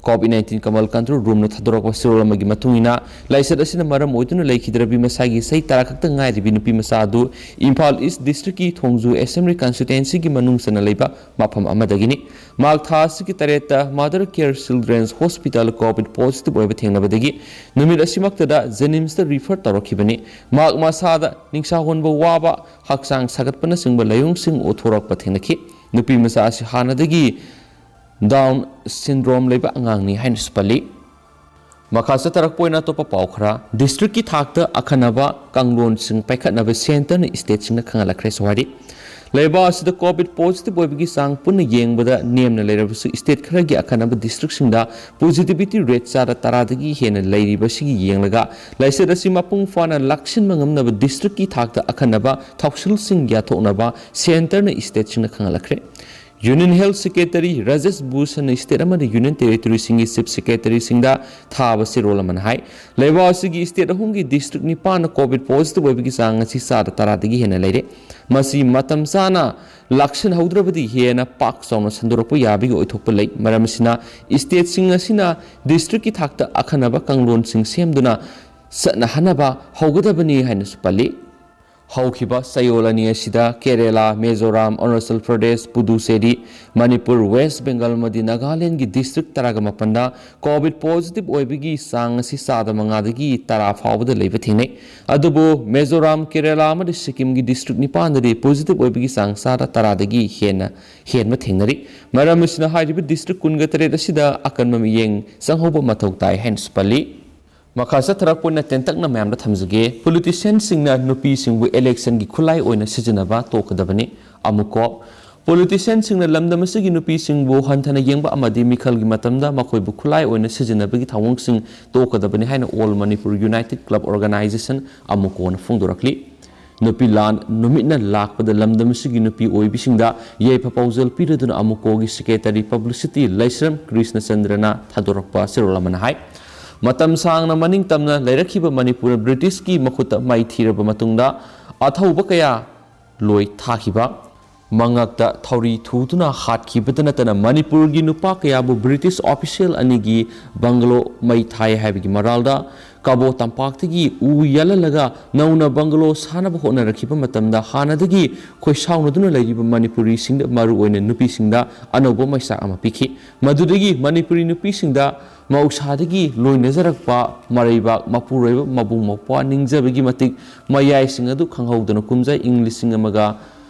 ꯀꯣꯚꯤꯗ ꯅꯥꯏꯟꯇꯤꯟ ꯀꯃꯜ ꯀꯟꯇ꯭ꯔꯣꯜ ꯔꯨꯝꯅ ꯊꯥꯗꯣꯔꯛꯄ ꯆꯦꯔꯣꯜ ꯑꯃꯒꯤ ꯃꯇꯨꯡ ꯏꯟꯅ, ꯂꯥꯏꯆꯠ ꯑꯁꯤꯅ ꯃꯔꯝ ꯑꯣꯏꯗꯨꯅ ꯂꯩꯈꯤꯗ꯭ꯔꯕꯤ ꯃꯁꯥꯒꯤ ꯆꯍꯤ ꯇꯔꯥ ꯈꯛꯇ ꯉꯥꯏꯔꯤꯕꯤ ꯅꯨꯄꯤ ꯃꯆꯥ ꯑꯗꯨ ꯏꯝꯐꯥꯜ ꯏꯁ ꯗꯤꯁꯇ꯭ꯔꯤꯛꯀꯤ ꯊꯣꯡꯖꯨ ꯑꯦꯁꯦꯝꯕ꯭ꯂꯤ ꯀꯟꯁꯇꯤꯇ꯭ꯋꯦꯟꯁꯤꯒꯤ ꯃꯅꯨꯡ ꯆꯟꯅ ꯂꯩꯕ ꯃꯐꯝ ꯑꯃꯗꯒꯤꯅꯤ꯫ ꯃꯥꯔꯆ ꯊꯥ ꯑꯁꯤꯒꯤ ꯇꯔꯦꯠꯇ mother care children's hospital COVID positive ꯑꯣꯏꯕ ꯊꯦꯡꯅꯕꯗꯒꯤ ꯅꯨꯃꯤꯠ ꯑꯁꯤꯃꯛꯇꯗ ꯖꯦꯅꯤꯝꯁꯇ ꯔꯤꯐꯔ ꯇꯧꯔꯛꯈꯤꯕꯅꯤ꯫ ꯃꯍꯥꯛ ꯃꯁꯥꯗ ꯅꯤꯡꯁꯥ ꯍꯣꯟꯕ ꯋꯥꯕ, ꯍꯛꯆꯥꯡ ꯁꯥꯒꯠꯄꯅꯆꯤꯡꯕ ꯂꯥꯏꯑꯣꯡꯁꯤꯡ ꯎꯠꯊꯣꯔꯛꯄ ꯊꯦꯡꯅꯈꯤ꯫ ꯅꯨꯄꯤ ꯃꯆꯥ ꯑꯁꯤ ꯍꯥꯟꯅꯗꯒꯤ ꯗꯥꯎꯟ ꯁꯤꯟꯗ꯭ꯔꯣꯝ ꯂꯩꯕ ꯑꯉꯥꯡꯅꯤ ꯍꯥꯏꯅꯁꯨ ꯄꯜꯂꯤ꯫ ꯃꯈꯥ ꯆꯠꯊꯔꯛꯄ ꯑꯣꯏꯅ ꯑꯇꯣꯞꯄ ꯄꯥꯎ ꯈꯔ, ꯗꯤꯁꯇ꯭ꯔꯤꯛꯀꯤ ꯊꯥꯛꯇ ꯑꯈꯟꯅꯕ ꯀꯥꯡꯂꯣꯟꯁꯤꯡ ꯄꯥꯏꯈꯠꯅꯕ ꯁꯦꯟꯇꯔꯅ ꯁ꯭ꯇꯦꯠꯁꯤꯡꯗ ꯈꯪꯍꯜꯂꯛꯈ꯭ꯔꯦꯁꯨ ꯍꯥꯏꯔꯤ꯫ ꯂꯩꯕꯥꯛ ꯑꯁꯤꯗ ꯀꯣꯚꯤꯗ ꯄꯣꯖꯤꯇꯤꯚ ꯑꯣꯏꯕꯒꯤ ꯆꯥꯡ ꯄꯨꯟꯅ ꯌꯦꯡꯕꯗ ꯅꯦꯝꯅ ꯂꯩꯔꯕꯁꯨ, ꯁ꯭ꯇꯦꯠ ꯈꯔꯒꯤ ꯑꯈꯟꯅꯕ ꯗꯤꯁꯇ꯭ꯔꯤꯛꯁꯤꯡꯗ ꯄꯣꯖꯤꯇꯤꯚꯤꯇꯤ ꯔꯦꯠ ꯆꯥꯗ ꯇꯔꯥꯗꯒꯤ ꯍꯦꯟꯅ ꯂꯩꯔꯤꯕꯁꯤꯒꯤ ꯌꯦꯡꯂꯒ, ꯂꯥꯏꯆꯠ ꯑꯁꯤ ꯃꯄꯨꯡ ꯐꯥꯅ ꯂꯥꯛꯁꯤꯟꯕ ꯉꯝꯅꯕ ꯗꯤꯁꯇ꯭ꯔꯤꯛꯀꯤ ꯊꯥꯛꯇ ꯑꯈꯟꯅꯕ ꯊꯧꯁꯤꯜꯁꯤꯡ ꯌꯥꯊꯣꯛꯅꯕ ꯁꯦꯟꯇꯔꯅ ꯁ꯭ꯇꯦꯠꯁꯤꯡꯗ ꯈꯪꯍꯜꯂꯛꯈ꯭ꯔꯦ꯫ ꯌꯨꯅꯤꯌꯟ ꯍꯦꯜꯊ ꯁꯦꯀ꯭ꯔꯦꯇꯔꯤ ꯔꯥꯖꯦꯁ ꯚꯨꯁꯟꯅ ꯁ꯭ꯇꯦꯠ ꯑꯃꯗꯤ ꯌꯨꯅꯤꯌꯟ ꯇꯦꯔꯤꯇꯣꯔꯤꯁꯤꯡꯒꯤ ꯆꯤꯐ ꯁꯦꯀ꯭ꯔꯦꯇꯔꯤꯁꯤꯡꯗ ꯊꯥꯕ ꯆꯦꯔꯣꯜ ꯑꯃꯅ ꯍꯥꯏ, ꯂꯩꯕꯥꯛ ꯑꯁꯤꯒꯤ ꯁ꯭ꯇꯦꯠ ꯑꯍꯨꯝꯒꯤ ꯗꯤꯁꯇ꯭ꯔꯤꯛ ꯅꯤꯄꯥꯟꯅ ꯀꯣꯚꯤꯗ ꯄꯣꯖꯤꯇꯤꯚ ꯑꯣꯏꯕꯒꯤ ꯆꯥꯡ ꯑꯁꯤ ꯆꯥꯗ ꯇꯔꯥꯗꯒꯤ ꯍꯦꯟꯅ ꯂꯩꯔꯦ꯫ ꯃꯁꯤ ꯃꯇꯝ ꯆꯥꯅ ꯂꯥꯛꯁꯤꯟꯍꯧꯗ꯭ꯔꯕꯗꯤ ꯍꯦꯟꯅ ꯄꯥꯛ ꯆꯥꯎꯅ ꯁꯟꯗꯣꯔꯛꯄ ꯌꯥꯕꯒꯤ ꯑꯣꯏꯊꯣꯛꯄ ꯂꯩ꯫ ꯃꯔꯝ ꯑꯁꯤꯅ, ꯁ꯭ꯇꯦꯠꯁꯤꯡ ꯑꯁꯤꯅ ꯗꯤꯁꯇ꯭ꯔꯤꯛꯀꯤ ꯊꯥꯛꯇ ꯑꯈꯟꯅꯕ ꯀꯥꯡꯂꯣꯟꯁꯤꯡ ꯁꯦꯝꯗꯨꯅ ꯆꯠꯅꯍꯟꯅꯕ ꯍꯧꯒꯗꯕꯅꯤ ꯍꯥꯏꯅꯁꯨ ꯄꯜꯂꯤ꯫ ꯍꯧꯈꯤꯕ ꯆꯌꯣꯜ ꯑꯅꯤ ꯑꯁꯤꯗ ꯀꯦꯔꯦꯂꯥ, ꯃꯤꯖꯣꯔꯥꯝ, ꯑꯔꯨꯅꯥꯆꯜ ꯄ꯭ꯔꯗꯦꯁ, ꯄꯨꯗꯨꯆꯦꯔꯤ, ꯃꯅꯤꯄꯨꯔ, ꯋꯦꯁ ꯕꯦꯡꯒꯜ ꯑꯃꯗꯤ ꯅꯥꯒꯥꯂꯦꯟꯒꯤ ꯗꯤꯁꯇ꯭ꯔꯤꯛ ꯇꯔꯥꯒ ꯃꯥꯄꯟꯗ ꯀꯣꯚꯤꯗ ꯄꯣꯖꯤꯇꯤꯚ ꯑꯣꯏꯕꯒꯤ ꯆꯥꯡ ꯑꯁꯤ ꯆꯥꯗ ꯃꯉꯥꯗꯒꯤ ꯇꯔꯥ ꯐꯥꯎꯕꯗ ꯂꯩꯕ ꯊꯦꯡꯅꯩ꯫ ꯑꯗꯨꯕꯨ ꯃꯤꯖꯣꯔꯥꯝ, ꯀꯦꯔꯦꯂꯥ ꯑꯃꯗꯤ ꯁꯤꯛꯀꯤꯝꯒꯤ ꯗꯤꯁꯇ꯭ꯔꯤꯛ ꯅꯤꯄꯥꯟꯗꯗꯤ ꯄꯣꯖꯤꯇꯤꯚ ꯑꯣꯏꯕꯒꯤ ꯆꯥꯡ ꯆꯥꯗ ꯇꯔꯥꯗꯒꯤ ꯍꯦꯟꯅ ꯍꯦꯟꯕ ꯊꯦꯡꯅꯔꯤ꯫ ꯃꯔꯝ ꯑꯁꯤꯅ ꯍꯥꯏꯔꯤꯕ ꯗꯤꯁꯇ꯭ꯔꯤꯛ ꯀꯨꯟꯒ ꯇꯔꯦꯠ ꯑꯁꯤꯗ ꯑꯀꯟꯕ ꯃꯤꯠꯌꯦꯡ ꯆꯪꯍꯧꯕ ꯃꯊꯧ ꯇꯥꯏ ꯍꯥꯏꯅꯁꯨ ꯄꯜꯂꯤ꯫ ꯃꯈꯥ ꯆꯠꯊꯔꯛꯄ ꯑꯣꯏꯅ ꯇꯦꯟꯇꯛꯅ ꯃꯌꯥꯝꯗ ꯊꯝꯖꯒꯦ꯫ ꯄꯣꯂꯤꯇꯤꯁꯤꯌꯥꯟꯁꯤꯡꯅ ꯅꯨꯄꯤꯁꯤꯡꯕꯨ ꯏꯂꯦꯛꯁꯟꯒꯤ ꯈꯨꯠꯂꯥꯏ ꯑꯣꯏꯅ ꯁꯤꯖꯤꯟꯅꯕ ꯇꯣꯛꯀꯗꯕꯅꯤ꯫ ꯑꯃꯨꯛꯀꯣ, ꯄꯣꯂꯤꯇꯤꯁꯤꯌꯥꯟꯁꯤꯡꯅ ꯂꯝꯗꯝ ꯑꯁꯤꯒꯤ ꯅꯨꯄꯤꯁꯤꯡꯕꯨ ꯍꯟꯊꯅ ꯌꯦꯡꯕ ꯑꯃꯗꯤ ꯃꯤꯈꯜꯒꯤ ꯃꯇꯝꯗ ꯃꯈꯣꯏꯕꯨ ꯈꯨꯠꯂꯥꯏ ꯑꯣꯏꯅ ꯁꯤꯖꯤꯟꯅꯕꯒꯤ ꯊꯧꯑꯣꯡꯁꯤꯡ ꯇꯣꯛꯀꯗꯕꯅꯤ ꯍꯥꯏꯅ all Manipur united club organisation, ꯑꯃꯨꯛꯀꯣꯅ ꯐꯣꯡꯗꯣꯔꯛꯂꯤ꯫ ꯅꯨꯄꯤ ꯂꯥꯟ ꯅꯨꯃꯤꯠꯅ ꯂꯥꯛꯄꯗ ꯂꯝꯗꯝ ꯑꯁꯤꯒꯤ ꯅꯨꯄꯤ ꯑꯣꯏꯕꯤꯁꯤꯡꯗ ꯌꯥꯏꯐ ꯄꯥꯎꯖꯦꯜ ꯄꯤꯔꯗꯨꯅ ꯑꯃꯨꯛꯀꯣꯒꯤ ꯁꯦꯀ꯭ꯔꯦꯇꯔꯤ ꯄꯕ꯭ꯂꯤꯁꯤꯇꯤ ꯂꯩꯁ꯭ꯔꯝ ꯀ꯭ꯔꯤꯁꯅꯆꯟꯗ꯭ꯔꯅ ꯊꯥꯗꯣꯔꯛꯄ ꯆꯦꯔꯣꯜ ꯑꯃꯅ ꯍꯥꯏ꯫ ꯃꯇꯝ ꯁꯥꯡꯅ ꯃꯅꯤꯡ ꯇꯝꯅ ꯂꯩꯔꯛꯈꯤꯕ ꯃꯅꯤꯄꯨꯔꯅ ꯕ꯭ꯔꯤꯇꯤꯁꯀꯤ ꯃꯈꯨꯠꯇ ꯃꯥꯏꯊꯤꯔꯕ ꯃꯇꯨꯡꯗ ꯑꯊꯧꯕ ꯀꯌꯥ ꯂꯣꯏ ꯊꯥꯈꯤꯕ, ꯃꯉꯛꯇ ꯊꯧꯔꯤ ꯊꯨꯗꯨꯅ ꯍꯥꯠꯈꯤꯕꯇ ꯅꯠꯇꯅ ꯃꯅꯤꯄꯨꯔꯒꯤ ꯅꯨꯄꯥ ꯀꯌꯥꯕꯨ ꯕ꯭ꯔꯤꯇꯤꯁ ꯑꯣꯐꯤꯁꯤꯌꯦꯜ ꯑꯅꯤꯒꯤ ꯕꯪꯒꯂꯣ ꯃꯩ ꯊꯥꯏ ꯍꯥꯏꯕꯒꯤ ꯃꯔꯥꯜꯗ ꯀꯕꯣ ꯇꯝꯄꯥꯛꯇꯒꯤ ꯎ ꯌꯥꯜꯍꯜꯂꯒ ꯅꯧꯅ ꯕꯪꯒꯂꯣ ꯁꯥꯅꯕ ꯍꯣꯠꯅꯔꯛꯈꯤꯕ ꯃꯇꯝꯗ ꯍꯥꯟꯅꯗꯒꯤ ꯈꯣꯏꯁꯥꯎꯅꯗꯨꯅ ꯂꯩꯔꯤꯕ ꯃꯅꯤꯄꯨꯔꯤꯁꯤꯡꯗ, ꯃꯔꯨꯑꯣꯏꯅ ꯅꯨꯄꯤꯁꯤꯡꯗ ꯑꯅꯧꯕ ꯃꯩꯆꯥꯛ ꯑꯃ ꯄꯤꯈꯤ꯫ ꯃꯗꯨꯗꯒꯤ ꯃꯅꯤꯄꯨꯔꯤ ꯅꯨꯄꯤꯁꯤꯡꯗ ꯃꯍꯧꯁꯥꯗꯒꯤ ꯂꯣꯏꯅꯖꯔꯛꯄ ꯃꯔꯩꯕꯥꯛ, ꯃꯄꯨꯔꯣꯏꯕ, ꯃꯕꯨꯡ ꯃꯧꯄ꯭ꯋꯥ ꯅꯤꯡꯖꯕꯒꯤ ꯃꯇꯤꯛ ꯃꯌꯥꯏꯁꯤꯡ ꯑꯗꯨ ꯈꯪꯍꯧꯗꯅ ꯀꯨꯝꯖꯥ ꯏꯪ ꯂꯤꯁꯤꯡ ꯑꯃꯒ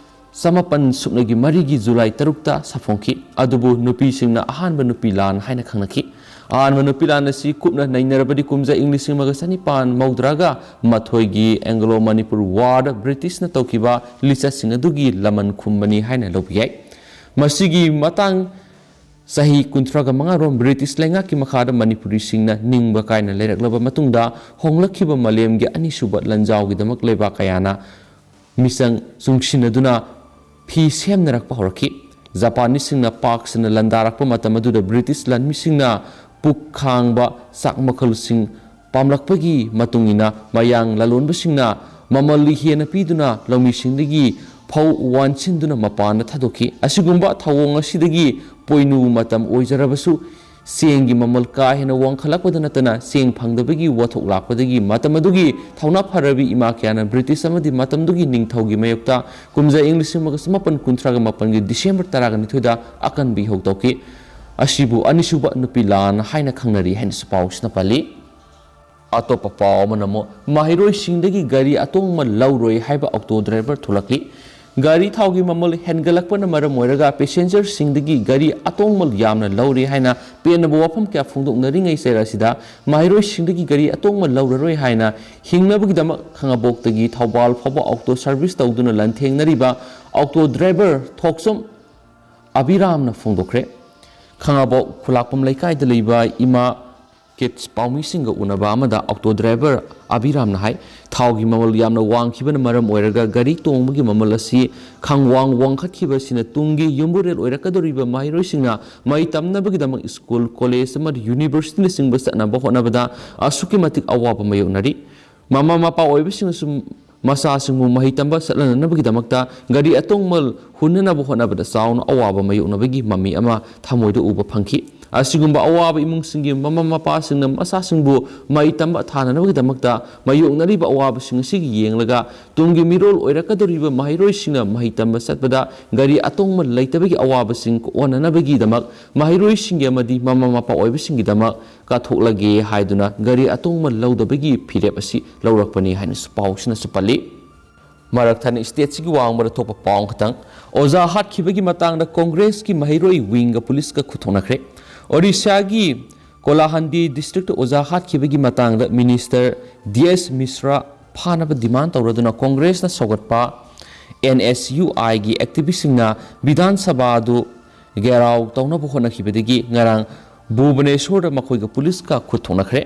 ꯆꯃꯥꯄꯟ ꯁꯨꯞꯅꯒꯤ ꯃꯔꯤꯒꯤ ꯖꯨꯂꯥꯏ ꯇꯔꯨꯛꯇ ꯁꯥꯐꯣꯡꯈꯤ꯫ ꯑꯗꯨꯕꯨ ꯅꯨꯄꯤꯁꯤꯡꯅ ꯑꯍꯥꯟꯕ ꯅꯨꯄꯤ ꯂꯥꯟ ꯍꯥꯏꯅ ꯈꯪꯅꯈꯤ꯫ ꯑꯍꯥꯟꯕ ꯅꯨꯄꯤ ꯂꯥꯟ ꯑꯁꯤ ꯀꯨꯞꯅ ꯅꯩꯅꯔꯕꯗꯤ ꯀꯨꯝꯖꯥ ꯏꯪ ꯂꯤꯁꯤꯡ ꯑꯃꯒ ꯆꯅꯤꯄꯥꯟ ꯃꯧꯗ꯭ꯔꯥꯒ ꯃꯥꯊꯣꯏꯒꯤ ꯑꯦꯡꯒ꯭ꯂꯣ ꯃꯅꯤꯄꯨꯔ ꯋꯥꯔꯗ ꯕ꯭ꯔꯤꯇꯤꯁꯅ ꯇꯧꯈꯤꯕ ꯂꯤꯆꯠꯁꯤꯡ ꯑꯗꯨꯒꯤ ꯂꯃꯟ ꯈꯨꯝꯕꯅꯤ ꯍꯥꯏꯅ ꯂꯧꯕ ꯌꯥꯏ꯫ ꯃꯁꯤꯒꯤ ꯃꯇꯥꯡ ꯆꯍꯤ ꯀꯨꯟꯊ꯭ꯔꯥꯒ ꯃꯉꯥꯔꯣꯝ ꯕ꯭ꯔꯤꯇꯤꯁ ꯂꯩꯉꯥꯛꯀꯤ ꯃꯈꯥꯗ ꯃꯅꯤꯄꯨꯔꯤꯁꯤꯡꯅ ꯅꯤꯡꯕ ꯀꯥꯏꯅ ꯂꯩꯔꯛꯂꯕ ꯃꯇꯨꯡꯗ ꯍꯣꯡꯂꯛꯈꯤꯕ ꯃꯥꯂꯦꯝꯒꯤ ꯑꯅꯤꯁꯨꯕ ꯂꯥꯟꯖꯥꯎꯒꯤꯗꯃꯛ ꯂꯩꯕꯥꯛ ꯀꯌꯥꯅ ꯃꯤꯆꯪ ꯆꯨꯡꯁꯤꯟꯅꯗꯨꯅ ꯐꯤ ꯁꯦꯝꯅꯔꯛꯄ ꯍꯧꯔꯛꯈꯤ꯫ ꯖꯄꯥꯅꯤꯁꯁꯤꯡꯅ ꯄꯥꯛ ꯁꯟꯅ ꯂꯥꯟꯗꯥꯔꯛꯄ ꯃꯇꯝ ꯑꯗꯨꯗ ꯕ꯭ꯔꯤꯇꯤꯁ ꯂꯥꯟꯃꯤꯁꯤꯡꯅ ꯄꯨꯛ ꯈꯥꯡꯕ ꯆꯥꯛ ꯃꯈꯜꯁꯤꯡ ꯄꯥꯝꯂꯛꯄꯒꯤ ꯃꯇꯨꯡ ꯏꯟꯅ ꯃꯌꯥꯡ ꯂꯂꯣꯟꯕꯁꯤꯡꯅ ꯃꯃꯜ ꯍꯦꯟꯅ ꯄꯤꯗꯨꯅ ꯂꯧꯃꯤꯁꯤꯡꯗꯒꯤ ꯐꯧ ꯋꯥꯟꯁꯤꯟꯗꯨꯅ ꯃꯄꯥꯟꯗ ꯊꯥꯗꯣꯛꯈꯤ꯫ ꯑꯁꯤꯒꯨꯝꯕ ꯊꯧꯑꯣꯡ ꯑꯁꯤꯗꯒꯤ ꯄꯣꯏꯅꯨ ꯃꯇꯝ ꯑꯣꯏꯖꯔꯕꯁꯨ ꯆꯦꯡꯒꯤ ꯃꯃꯜ ꯀꯥ ꯍꯦꯟꯅ ꯋꯥꯡꯈꯠꯂꯛꯄꯗ ꯅꯠꯇꯅ ꯆꯦꯡ ꯐꯪꯗꯕꯒꯤ ꯋꯥꯊꯣꯛ ꯂꯥꯛꯄꯗꯒꯤ ꯃꯇꯝ ꯑꯗꯨꯒꯤ ꯊꯧꯅꯥ ꯐꯔꯕꯤ ꯏꯃꯥ ꯀꯌꯥꯅ ꯕ꯭ꯔꯤꯇꯤꯁ ꯑꯃꯗꯤ ꯃꯇꯝꯗꯨꯒꯤ ꯅꯤꯡꯊꯧꯒꯤ ꯃꯥꯌꯣꯛꯇ ꯀꯨꯝꯖꯥ ꯏꯪ ꯂꯤꯁꯤꯡ ꯑꯃꯒ ꯆꯃꯥꯄꯟ ꯀꯨꯟꯊ꯭ꯔꯥꯒ ꯃꯥꯄꯟꯒꯤ ꯗꯤꯁꯦꯝꯕꯔ ꯇꯔꯥꯒ ꯅꯤꯊꯣꯏꯗ ꯑꯀꯟꯕ ꯏꯍꯧ ꯇꯧꯈꯤ꯫ ꯑꯁꯤꯕꯨ ꯑꯅꯤꯁꯨꯕ ꯅꯨꯄꯤ ꯂꯥꯟ ꯍꯥꯏꯅ ꯈꯪꯅꯔꯤ ꯍꯥꯏꯅꯁꯨ ꯄꯥꯎꯁꯤꯅ ꯄꯜꯂꯤ꯫ ꯑꯇꯣꯞꯄ ꯄꯥꯎ ꯑꯃꯅ ꯑꯃꯨꯛ ꯃꯍꯩꯔꯣꯏꯁꯤꯡꯗꯒꯤ ꯒꯥꯔꯤ ꯑꯇꯣꯡꯕ ꯂꯧꯔꯣꯏ ꯍꯥꯏꯕ ꯑꯣꯛꯇꯣ ꯗ꯭ꯔꯥꯏꯚꯔ ꯊꯣꯛꯂꯛꯂꯤ꯫ ꯒꯥꯔꯤ ꯊꯥꯎꯒꯤ ꯃꯃꯜ ꯍꯦꯟꯒꯠꯂꯛꯄꯅ ꯃꯔꯝ ꯑꯣꯏꯔꯒ ꯄꯦꯁꯦꯟꯖꯔꯁꯤꯡꯗꯒꯤ ꯒꯥꯔꯤ ꯑꯇꯣꯡꯕ ꯌꯥꯝꯅ ꯂꯧꯔꯦ ꯍꯥꯏꯅ ꯄꯦꯟꯅꯕ ꯋꯥꯐꯝ ꯀꯌꯥ ꯐꯣꯡꯗꯣꯛꯅꯔꯤꯉꯩ ꯆꯩꯔ ꯑꯁꯤꯗ ꯃꯍꯩꯔꯣꯏꯁꯤꯡꯗꯒꯤ ꯒꯥꯔꯤ ꯑꯇꯣꯡꯕ ꯂꯧꯔꯔꯣꯏ ꯍꯥꯏꯅ ꯍꯤꯡꯅꯕꯒꯤꯗꯃꯛ ꯈꯥꯉꯕꯣꯛꯇꯒꯤ ꯊꯧꯕꯥꯜ ꯐꯥꯎꯕ ꯑꯣꯛꯇꯣ ꯁꯔꯚꯤꯁ ꯇꯧꯗꯨꯅ ꯂꯟꯊꯦꯡꯅꯔꯤꯕ ꯑꯣꯛꯇꯣ ꯗ꯭ꯔꯥꯏꯚꯔ ꯊꯣꯛꯆꯣꯝ ꯑꯕꯤꯔꯥꯝꯅ ꯐꯣꯡꯗꯣꯛꯈ꯭ꯔꯦ꯫ ꯈꯥꯉꯕꯣꯛ ꯈꯨꯂꯥꯛꯄꯝ ꯂꯩꯀꯥꯏꯗ ꯂꯩꯕ ꯏꯃꯥ ꯀꯤꯠꯁ ꯄꯥꯎꯃꯤꯁꯤꯡꯒ ꯎꯅꯕ ꯑꯃꯗ ꯑꯣꯛꯇꯣ ꯗ꯭ꯔꯥꯏꯚꯔ ꯑꯕꯤꯔꯥꯝꯅ ꯍꯥꯏ, ꯊꯥꯎꯒꯤ ꯃꯃꯜ ꯌꯥꯝꯅ ꯋꯥꯡꯈꯤꯕꯅ ꯃꯔꯝ ꯑꯣꯏꯔꯒ ꯒꯥꯔꯤ ꯇꯣꯡꯕꯒꯤ ꯃꯃꯜ ꯑꯁꯤ ꯈꯪꯋꯥꯡ ꯋꯥꯡꯈꯠꯈꯤꯕ ꯑꯁꯤꯅ ꯇꯨꯡꯒꯤ ꯌꯨꯝꯕꯨꯔꯦꯜ ꯑꯣꯏꯔꯛꯀꯗꯧꯔꯤꯕ ꯃꯍꯩꯔꯣꯏꯁꯤꯡꯅ ꯃꯍꯩ ꯇꯝꯅꯕꯒꯤꯗꯃꯛ ꯁ꯭ꯀꯨꯜ, ꯀꯣꯂꯦꯖ ꯑꯃꯗꯤ ꯌꯨꯅꯤꯚꯔꯁꯤꯇꯤꯅꯆꯤꯡꯕ ꯆꯠꯅꯕ ꯍꯣꯠꯅꯕꯗ ꯑꯁꯨꯛꯀꯤ ꯃꯇꯤꯛ ꯑꯋꯥꯕ ꯃꯥꯌꯣꯛꯅꯔꯤ꯫ ꯃꯃꯥ ꯃꯄꯥ ꯑꯣꯏꯕꯁꯤꯡꯅꯁꯨ ꯃꯆꯥꯁꯤꯡꯕꯨ ꯃꯍꯩ ꯇꯝꯕ ꯆꯠꯍꯟꯅꯕꯒꯤꯗꯃꯛꯇ ꯒꯥꯔꯤ ꯑꯇꯣꯡꯕ ꯍꯨꯟꯅꯅꯕ ꯍꯣꯠꯅꯕꯗ ꯆꯥꯎꯅ ꯑꯋꯥꯕ ꯃꯥꯌꯣꯛꯅꯕꯒꯤ ꯃꯃꯤ ꯑꯃ ꯊꯃꯣꯏꯗ ꯎꯕ ꯐꯪꯈꯤ꯫ ꯑꯁꯤꯒꯨꯝꯕ ꯑꯋꯥꯕ ꯏꯃꯨꯡꯁꯤꯡꯒꯤ ꯃꯃꯥ ꯃꯄꯥꯁꯤꯡꯅ ꯃꯆꯥꯁꯤꯡꯕꯨ ꯃꯍꯩ ꯇꯝꯕ ꯊꯥꯅꯅꯕꯒꯤꯗꯃꯛꯇ ꯃꯥꯌꯣꯛꯅꯔꯤꯕ ꯑꯋꯥꯕꯁꯤꯡ ꯑꯁꯤꯒꯤ ꯌꯦꯡꯂꯒ ꯇꯨꯡꯒꯤ ꯃꯤꯔꯣꯜ ꯑꯣꯏꯔꯛꯀꯗꯧꯔꯤꯕ ꯃꯍꯩꯔꯣꯏꯁꯤꯡꯅ ꯃꯍꯩ ꯇꯝꯕ ꯆꯠꯄꯗ ꯒꯥꯔꯤ ꯑꯇꯣꯡꯕ ꯂꯩꯇꯕꯒꯤ ꯑꯋꯥꯕꯁꯤꯡ ꯀꯣꯛꯍꯟꯅꯅꯕꯒꯤꯗꯃꯛ ꯃꯍꯩꯔꯣꯏꯁꯤꯡꯒꯤ ꯑꯃꯗꯤ ꯃꯃꯥ ꯃꯄꯥ ꯑꯣꯏꯕꯁꯤꯡꯒꯤꯗꯃꯛ ꯀꯥꯊꯣꯛꯂꯒꯦ ꯍꯥꯏꯗꯨꯅ ꯒꯥꯔꯤ ꯑꯇꯣꯡꯕ ꯂꯧꯗꯕꯒꯤ ꯐꯤꯔꯦꯞ ꯑꯁꯤ ꯂꯧꯔꯛꯄꯅꯤ ꯍꯥꯏꯅꯁꯨ ꯄꯥꯎꯁꯤꯅꯁꯨ ꯄꯜꯂꯤ꯫ ꯃꯔꯛ ꯊꯠꯅ ꯁ꯭ꯇꯦꯠꯁꯤꯒꯤ ꯋꯥꯡꯃꯗ ꯊꯣꯛꯄ ꯄꯥꯎ ꯈꯛꯇꯪ꯫ ꯑꯣꯖꯥ ꯍꯥꯠꯈꯤꯕꯒꯤ ꯃꯇꯥꯡꯗ ꯀꯣꯡꯒ꯭ꯔꯦꯁꯀꯤ ꯃꯍꯩꯔꯣꯏ ꯋꯤꯡꯒ ꯄꯨꯂꯤꯁꯀ ꯈꯨꯠꯊꯣꯛꯅꯈ꯭ꯔꯦ꯫ ꯑꯣꯔꯤꯁꯥꯒꯤ ꯀꯣꯂꯥꯍꯟꯗꯤ ꯗꯤꯁꯇ꯭ꯔꯤꯛꯇ ꯑꯣꯖꯥ ꯍꯥꯠꯈꯤꯕꯒꯤ ꯃꯇꯥꯡꯗ ꯃꯤꯅꯤꯁꯇꯔ ꯗꯤ ꯑꯦꯁ ꯃꯤꯁ꯭ꯔꯥ ꯐꯥꯅꯕ ꯗꯤꯃꯥꯟ ꯇꯧꯔꯗꯨꯅ ꯀꯣꯡꯒ꯭ꯔꯦꯁꯅ ꯁꯧꯒꯠꯄ ꯑꯦꯟ ꯑꯦꯁ ꯌꯨ ꯑꯥꯏꯒꯤ ꯑꯦꯛꯇꯤꯚꯤꯁꯁꯤꯡꯅ ꯕꯤꯙꯥꯟ ꯁꯚꯥ ꯑꯗꯨ ꯘꯦꯔꯥꯎ ꯇꯧꯅꯕ ꯍꯣꯠꯅꯈꯤꯕꯗꯒꯤ ꯉꯔꯥꯡ ꯚꯨꯕꯅꯦꯁꯣꯔꯗ ꯃꯈꯣꯏꯒ ꯄꯨꯂꯤꯁꯀ ꯈꯨꯠ ꯊꯣꯛꯅꯈ꯭ꯔꯦ꯫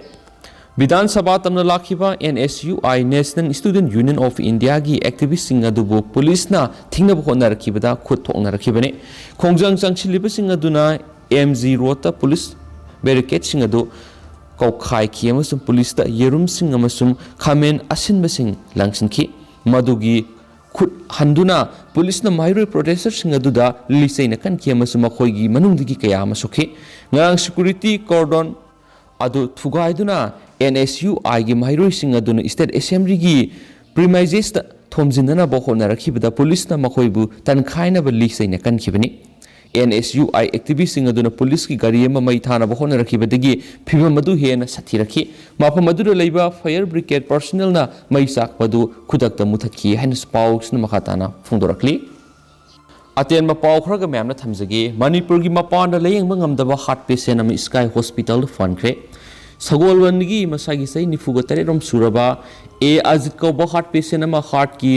ꯕꯤꯙꯥꯟ ꯁꯚꯥ ꯇꯝꯅ ꯂꯥꯛꯈꯤꯕ N S U I, National Student Union of Indiaꯒꯤ ꯑꯦꯛꯇꯤꯚꯤꯁꯁꯤꯡ ꯑꯗꯨꯕꯨ ꯄꯨꯂꯤꯁꯅ ꯊꯤꯡꯅꯕ ꯍꯣꯠꯅꯔꯛꯈꯤꯕꯗ ꯈꯨꯠ ꯊꯣꯛꯅꯔꯛꯈꯤꯕꯅꯤ꯫ ꯈꯣꯡꯖꯪ ꯆꯪꯁꯤꯜꯂꯤꯕꯁꯤꯡ ꯑꯗꯨꯅ ꯑꯦꯝ ꯖꯤ ꯔꯣꯗꯇ ꯄꯨꯂꯤꯁ ꯕꯦꯔꯤꯀꯦꯗꯁꯤꯡ ꯑꯗꯨ ꯀꯧꯈꯥꯏꯈꯤ ꯑꯃꯁꯨꯡ ꯄꯨꯂꯤꯁꯇ ꯌꯦꯔꯨꯝꯁꯤꯡ ꯑꯃꯁꯨꯡ ꯈꯥꯃꯦꯟ ꯑꯁꯤꯟꯕꯁꯤꯡ ꯂꯪꯁꯤꯟꯈꯤ꯫ ꯃꯗꯨꯒꯤ ꯈꯨꯠ ꯍꯟꯗꯨꯅ ꯄꯨꯂꯤꯁꯅ ꯃꯍꯩꯔꯣꯏ ꯄ꯭ꯔꯣꯇꯦꯁꯇꯔꯁꯤꯡ ꯑꯗꯨꯗ ꯂꯤꯆꯩꯅ ꯀꯟꯈꯤ ꯑꯃꯁꯨꯡ ꯃꯈꯣꯏꯒꯤ ꯃꯅꯨꯡꯗꯒꯤ ꯀꯌꯥ ꯑꯃ ꯁꯣꯛꯈꯤ꯫ ꯉꯔꯥꯡ ꯁꯦꯀ꯭ꯌꯨꯔꯤꯇꯤ ꯀꯣꯔꯗꯣꯟ ꯑꯗꯨ ꯊꯨꯒꯥꯏꯗꯨꯅ ꯑꯦꯟ ꯑꯦꯁ ꯌꯨ ꯑꯥꯏꯒꯤ ꯃꯍꯩꯔꯣꯏꯁꯤꯡ ꯑꯗꯨꯅ ꯁ꯭ꯇꯦꯠ ꯑꯦꯁꯦꯝꯕ꯭ꯂꯤꯒꯤ ꯄ꯭ꯔꯤꯃꯥꯏꯖꯦꯁꯇ ꯊꯣꯝꯖꯤꯟꯅꯅꯕ ꯍꯣꯠꯅꯔꯛꯈꯤꯕꯗ ꯄꯨꯂꯤꯁꯅ ꯃꯈꯣꯏꯕꯨ ꯇꯟꯈꯥꯏꯅꯕ ꯂꯤꯆꯩꯅ ꯀꯟꯈꯤꯕꯅꯤ꯫ ꯑꯦꯟ ꯑꯦꯁ ꯌꯨ ꯑꯥꯏ ꯑꯦꯛꯇꯤꯚꯤꯁ꯭ꯠꯁꯤꯡ ꯑꯗꯨꯅ ꯄꯨꯂꯤꯁꯀꯤ ꯒꯥꯔꯤ ꯑꯃ ꯃꯩ ꯊꯥꯅꯕ ꯍꯣꯠꯅꯔꯛꯈꯤꯕꯗꯒꯤ ꯐꯤꯚꯝ ꯑꯗꯨ ꯍꯦꯟꯅ ꯁꯥꯊꯤꯔꯛꯈꯤ꯫ ꯃꯐꯝ ꯑꯗꯨꯗ ꯂꯩꯕ ꯐꯥꯌꯔ ꯕ꯭ꯔꯤꯒꯦꯗ ꯄꯔꯁꯣꯅꯦꯜꯅ ꯃꯩ ꯆꯥꯛꯄꯗꯨ ꯈꯨꯗꯛꯇ ꯃꯨꯊꯠꯈꯤ ꯍꯥꯏꯅꯁꯨ ꯄꯥꯎꯁꯤꯅ ꯃꯈꯥ ꯇꯥꯅ ꯐꯣꯡꯗꯣꯔꯛꯂꯤ꯫ ꯑꯇꯦꯟꯕ ꯄꯥꯎ ꯈꯔꯒ ꯃꯌꯥꯝꯅ ꯊꯝꯖꯒꯦ꯫ ꯃꯅꯤꯄꯨꯔꯒꯤ ꯃꯄꯥꯟꯗ ꯂꯥꯌꯦꯡꯕ ꯉꯝꯗꯕ ꯍꯥꯔꯠ ꯄꯦꯁꯦꯟ ꯑꯃ ꯁ꯭ꯀꯥꯏ ꯍꯣꯁꯄꯤꯇꯥꯜꯗ ꯐꯍꯟꯈ꯭ꯔꯦ꯫ ꯁꯒꯣꯜꯕꯟꯗꯒꯤ ꯃꯁꯥꯒꯤ ꯆꯍꯤ ꯅꯤꯐꯨꯒ ꯇꯔꯦꯠ ꯔꯣꯝ ꯁꯨꯔꯕ ꯑꯦ ꯑꯖꯤꯠ ꯀꯧꯕ ꯍꯥꯔꯠ ꯄꯦꯁꯦꯟ ꯑꯃ ꯍꯥꯔꯠꯀꯤ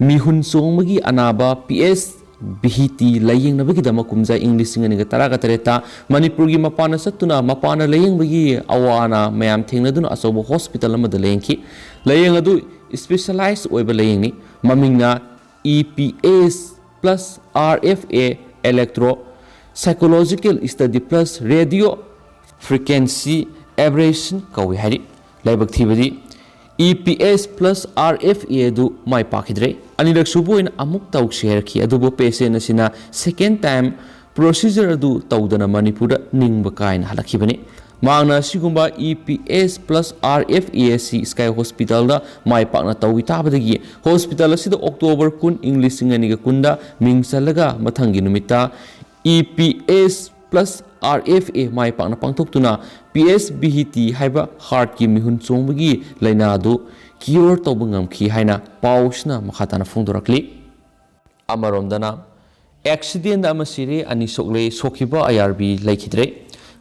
ꯃꯤꯍꯨꯟ ꯆꯣꯡꯕꯒꯤ ꯑꯅꯥꯕ ꯄꯤ ꯑꯦꯁ ꯕꯤꯍꯤꯇꯤ ꯂꯥꯌꯦꯡꯅꯕꯒꯤꯗꯃꯛ ꯀꯨꯝꯖꯥ ꯏꯪ ꯂꯤꯁꯤꯡ ꯑꯅꯤꯒ ꯇꯔꯥꯒ ꯇꯔꯦꯠꯇ ꯃꯅꯤꯄꯨꯔꯒꯤ ꯃꯄꯥꯟꯗ ꯆꯠꯇꯨꯅ ꯃꯄꯥꯟꯗ ꯂꯥꯌꯦꯡꯕꯒꯤ ꯑꯋꯥ ꯑꯅꯥ ꯃꯌꯥꯝ ꯊꯦꯡꯅꯗꯨꯅ ꯑꯆꯧꯕ ꯍꯣꯁꯄꯤꯇꯥꯜ ꯑꯃꯗ ꯂꯥꯌꯦꯡꯈꯤ꯫ ꯂꯥꯌꯦꯡ ꯑꯗꯨ ꯁ꯭ꯄꯦꯁꯤꯌꯦꯂꯥꯏꯖ ꯑꯣꯏꯕ ꯂꯥꯌꯦꯡꯅꯤ꯫ ꯃꯃꯤꯡꯅ E P S plus R F A, electro psychological study plus radio frequency ablation ꯀꯧꯏ ꯍꯥꯏꯔꯤ꯫ ꯂꯥꯏꯕꯛ ꯊꯤꯕꯗꯤ E P S plus R F A ꯑꯗꯨ ꯃꯥꯏ ꯄꯥꯛꯈꯤꯗ꯭ꯔꯦ꯫ ꯑꯅꯤꯔꯛ ꯁꯨꯕ ꯑꯣꯏꯅ ꯑꯃꯨꯛ ꯇꯧꯁꯤ ꯍꯥꯏꯔꯛꯈꯤ, ꯑꯗꯨꯕꯨ ꯄꯦꯁꯦꯟ ꯑꯁꯤꯅ ꯁꯦꯀꯦꯟ ꯇꯥꯏꯝ ꯄ꯭ꯔꯣꯁꯤꯖꯔ ꯑꯗꯨ ꯇꯧꯗꯅ ꯃꯅꯤꯄꯨꯔꯗ ꯅꯤꯡꯕ ꯀꯥꯏꯅ ꯍꯜꯂꯛꯈꯤꯕꯅꯤ꯫ ꯃꯍꯥꯛꯅ ꯑꯁꯤꯒꯨꯝꯕ E P S plus R F A ꯑꯁꯤ ꯁ꯭ꯀꯥꯏ ꯍꯣꯁꯄꯤꯇꯥꯜꯗ ꯃꯥꯏ ꯄꯥꯛꯅ ꯇꯧꯏ ꯇꯥꯕꯗꯒꯤ ꯍꯣꯁꯄꯤꯇꯥꯜ ꯑꯁꯤꯗ ꯑꯣꯛꯇꯣꯕꯔ ꯀꯨꯟ ꯏꯪ ꯂꯤꯁꯤꯡ ꯑꯅꯤꯒ ꯀꯨꯟꯗ ꯃꯤꯡ ꯆꯜꯂꯒ ꯃꯊꯪꯒꯤ ꯅꯨꯃꯤꯠꯇ E P S plus R F A ꯃꯥꯏ ꯄꯥꯛꯅ ꯄꯥꯡꯊꯣꯛꯇꯨꯅ ꯄꯤ ꯑꯦꯁ ꯕꯤ ꯍꯤ ꯇꯤ ꯍꯥꯏꯕ ꯍꯥꯔꯠꯀꯤ ꯃꯤꯍꯨꯟ ꯆꯣꯡꯕꯒꯤ ꯂꯥꯏꯅꯥ ꯑꯗꯨ ꯀꯤꯌꯣꯔ ꯇꯧꯕ ꯉꯝꯈꯤ ꯍꯥꯏꯅ ꯄꯥꯎꯁꯤꯅ ꯃꯈꯥ ꯇꯥꯅ ꯐꯣꯡꯗꯣꯔꯛꯂꯤ꯫ ꯑꯃꯔꯣꯝꯗꯅ, ꯑꯦꯛꯁꯤꯗꯦꯟꯗ ꯑꯃ ꯁꯤꯔꯦ, ꯑꯅꯤ ꯁꯣꯛꯂꯦ꯫ ꯁꯣꯛꯈꯤꯕ ꯑꯥꯏ ꯑꯥꯔ ꯕꯤ ꯂꯩꯈꯤꯗ꯭ꯔꯦ꯫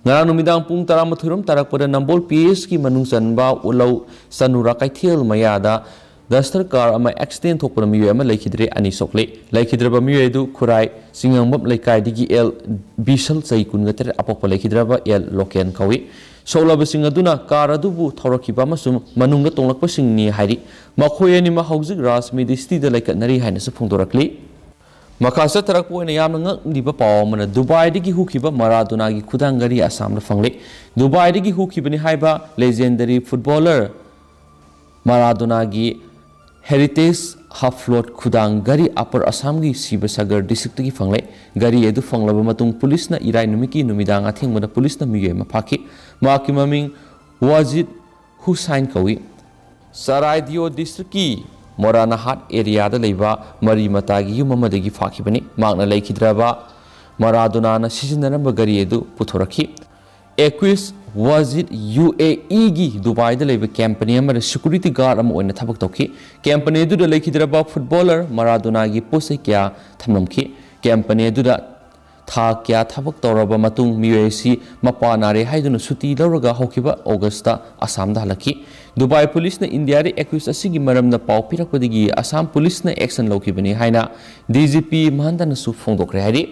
ꯉꯔꯥꯡ ꯅꯨꯃꯤꯗꯥꯡ ꯄꯨꯡ ꯇꯔꯥꯃꯥꯊꯣꯏ ꯔꯣꯝ ꯇꯥꯔꯛꯄꯗ ꯅꯝꯕꯣꯜ ꯄꯤ ꯑꯦꯁꯀꯤ ꯃꯅꯨꯡ ꯆꯟꯕ ꯎꯂꯧ ꯆꯅꯨꯔꯥ ꯀꯩꯊꯦꯜ ꯃꯌꯥꯗ ꯗꯁꯇꯔ ꯀꯥꯔ ꯑꯃ ꯑꯦꯛꯁꯤꯗꯦꯟ ꯊꯣꯛꯄꯗ ꯃꯤꯑꯣꯏ ꯑꯃ ꯂꯩꯈꯤꯗ꯭ꯔꯦ, ꯑꯅꯤ ꯁꯣꯛꯂꯦ꯫ ꯂꯩꯈꯤꯗ꯭ꯔꯕ ꯃꯤꯑꯣꯏ ꯑꯗꯨ ꯈꯨꯔꯥꯏ ꯆꯤꯡꯉꯝꯕꯝ ꯂꯩꯀꯥꯏꯗꯒꯤ ꯑꯦꯜ ꯕꯤꯁꯜ, ꯆꯍꯤ ꯀꯨꯟꯒ ꯇꯔꯦꯠ, ꯑꯄꯣꯛꯄ ꯂꯩꯈꯤꯗ꯭ꯔꯕ ꯑꯦꯜ ꯂꯣꯀꯦꯟ ꯀꯧꯏ꯫ ꯁꯣꯛꯂꯕꯁꯤꯡ ꯑꯗꯨꯅ ꯀꯥꯔ ꯑꯗꯨꯕꯨ ꯊꯧꯔꯛꯈꯤꯕ ꯑꯃꯁꯨꯡ ꯃꯅꯨꯡꯗ ꯇꯣꯡꯂꯛꯄꯁꯤꯡꯅꯤ ꯍꯥꯏꯔꯤ꯫ ꯃꯈꯣꯏ ꯑꯅꯤꯃꯛ ꯍꯧꯖꯤꯛ ꯔꯥꯖ ꯃꯦꯗꯤꯁꯤꯇꯤꯗ ꯂꯩꯈꯠꯅꯔꯤ ꯍꯥꯏꯅꯁꯨ ꯐꯣꯡꯗꯣꯔꯛꯂꯤ꯫ ꯃꯈꯥ ꯆꯠꯊꯔꯛꯄ ꯑꯣꯏꯅ ꯌꯥꯝꯅ ꯉꯛꯂꯤꯕ ꯄꯥꯎ ꯑꯃꯅ, ꯗꯨꯕꯥꯏꯗꯒꯤ ꯍꯨꯈꯤꯕ ꯃꯔꯥꯗꯣꯅꯥꯒꯤ ꯈꯨꯗꯥꯡ ꯘꯔꯤ ꯑꯁꯥꯝꯗ ꯐꯪꯂꯦ꯫ ꯗꯨꯕꯥꯏꯗꯒꯤ ꯍꯨꯈꯤꯕꯅꯤ ꯍꯥꯏꯕ ꯂꯦꯖꯦꯟꯗꯔꯤ ꯐꯨꯠꯕꯣꯂꯔ ꯃꯔꯥꯗꯣꯅꯥꯒꯤ Heritage Haflot ꯈꯨꯗꯥꯡ ꯘꯔꯤ ꯑꯄꯔ ꯑꯁꯥꯝꯒꯤ ꯁꯤꯕꯁꯥꯒꯔ ꯗꯤꯁꯇ꯭ꯔꯤꯛꯇꯒꯤ ꯐꯪꯂꯦ꯫ ꯘꯔꯤ ꯑꯗꯨ ꯐꯪꯂꯕ ꯃꯇꯨꯡ ꯄꯨꯂꯤꯁꯅ ꯏꯔꯥꯏ ꯅꯨꯃꯤꯠꯀꯤ ꯅꯨꯃꯤꯗꯥꯡ ꯑꯊꯦꯡꯕꯗ ꯄꯨꯂꯤꯁꯅ ꯃꯤꯑꯣꯏ ꯑꯃ ꯐꯥꯈꯤ꯫ ꯃꯍꯥꯛꯀꯤ ꯃꯃꯤꯡ ꯋꯥꯖꯤꯗ ꯍꯨꯁꯥꯏꯟ ꯀꯧꯏ꯫ ꯆꯔꯥꯏꯗꯤꯌꯣ ꯗꯤꯁꯇ꯭ꯔꯤꯛꯀꯤ ꯃꯣꯔꯥꯅꯍꯥꯠ ꯑꯦꯔꯤꯌꯥꯗ ꯂꯩꯕ ꯃꯔꯤ ꯃꯇꯥꯒꯤ ꯌꯨꯝ ꯑꯃꯗꯒꯤ ꯐꯥꯈꯤꯕꯅꯤ꯫ ꯃꯍꯥꯛꯅ ꯂꯩꯈꯤꯗ꯭ꯔꯕ ꯃꯔꯥꯗꯣꯅꯥꯅ ꯁꯤꯖꯤꯟꯅꯔꯝꯕ ꯘꯔꯤ ꯑꯗꯨ ꯄꯨꯊꯣꯔꯛꯈꯤ꯫ ꯑꯦꯀ꯭ꯋꯤꯁ ꯋꯥꯖꯤꯗ ꯌꯨ ꯑꯦ ꯏꯒꯤ ꯗꯨꯕꯥꯏꯗ ꯂꯩꯕ ꯀꯝꯄꯅꯤ ꯑꯃꯗ ꯁꯦꯀ꯭ꯌꯨꯔꯤꯇꯤ ꯒꯥꯔꯗ ꯑꯃ ꯑꯣꯏꯅ ꯊꯕꯛ ꯇꯧꯈꯤ꯫ ꯀꯝꯄꯅꯤ ꯑꯗꯨꯗ ꯂꯩꯈꯤꯗ꯭ꯔꯕ ꯐꯨꯠꯕꯣꯂꯔ ꯃꯔꯥꯗꯣꯅꯥꯒꯤ ꯄꯣꯠ ꯆꯩ ꯀꯌꯥ ꯊꯝꯂꯝꯈꯤ꯫ ꯀꯝꯄꯅꯤ ꯑꯗꯨꯗ ꯊꯥ ꯀꯌꯥ ꯊꯕꯛ ꯇꯧꯔꯕ ꯃꯇꯨꯡ ꯃꯤꯑꯣꯏ ꯑꯁꯤ ꯃꯄꯥ ꯅꯥꯔꯦ ꯍꯥꯏꯗꯨꯅ ꯁꯨꯇꯤ ꯂꯧꯔꯒ ꯍꯧꯈꯤꯕ ꯑꯣꯒꯁꯇ ꯑꯁꯥꯝꯗ ꯍꯜꯂꯛꯈꯤ꯫ ꯗꯨꯕꯥꯏ ꯄꯨꯂꯤꯁꯅ ꯏꯟꯗꯤꯌꯥꯗ ꯑꯦꯀ꯭ꯌꯨꯁ ꯑꯁꯤꯒꯤ ꯃꯔꯝꯗ ꯄꯥꯎ ꯄꯤꯔꯛꯄꯗꯒꯤ ꯑꯁꯥꯝ ꯄꯨꯂꯤꯁꯅ ꯑꯦꯛꯁꯟ ꯂꯧꯈꯤꯕꯅꯤ ꯍꯥꯏꯅ ꯗꯤ ꯖꯤ ꯄꯤ ꯃꯍꯟꯗꯅꯁꯨ ꯐꯣꯡꯗꯣꯛꯈ꯭ꯔꯦ ꯍꯥꯏꯔꯤ꯫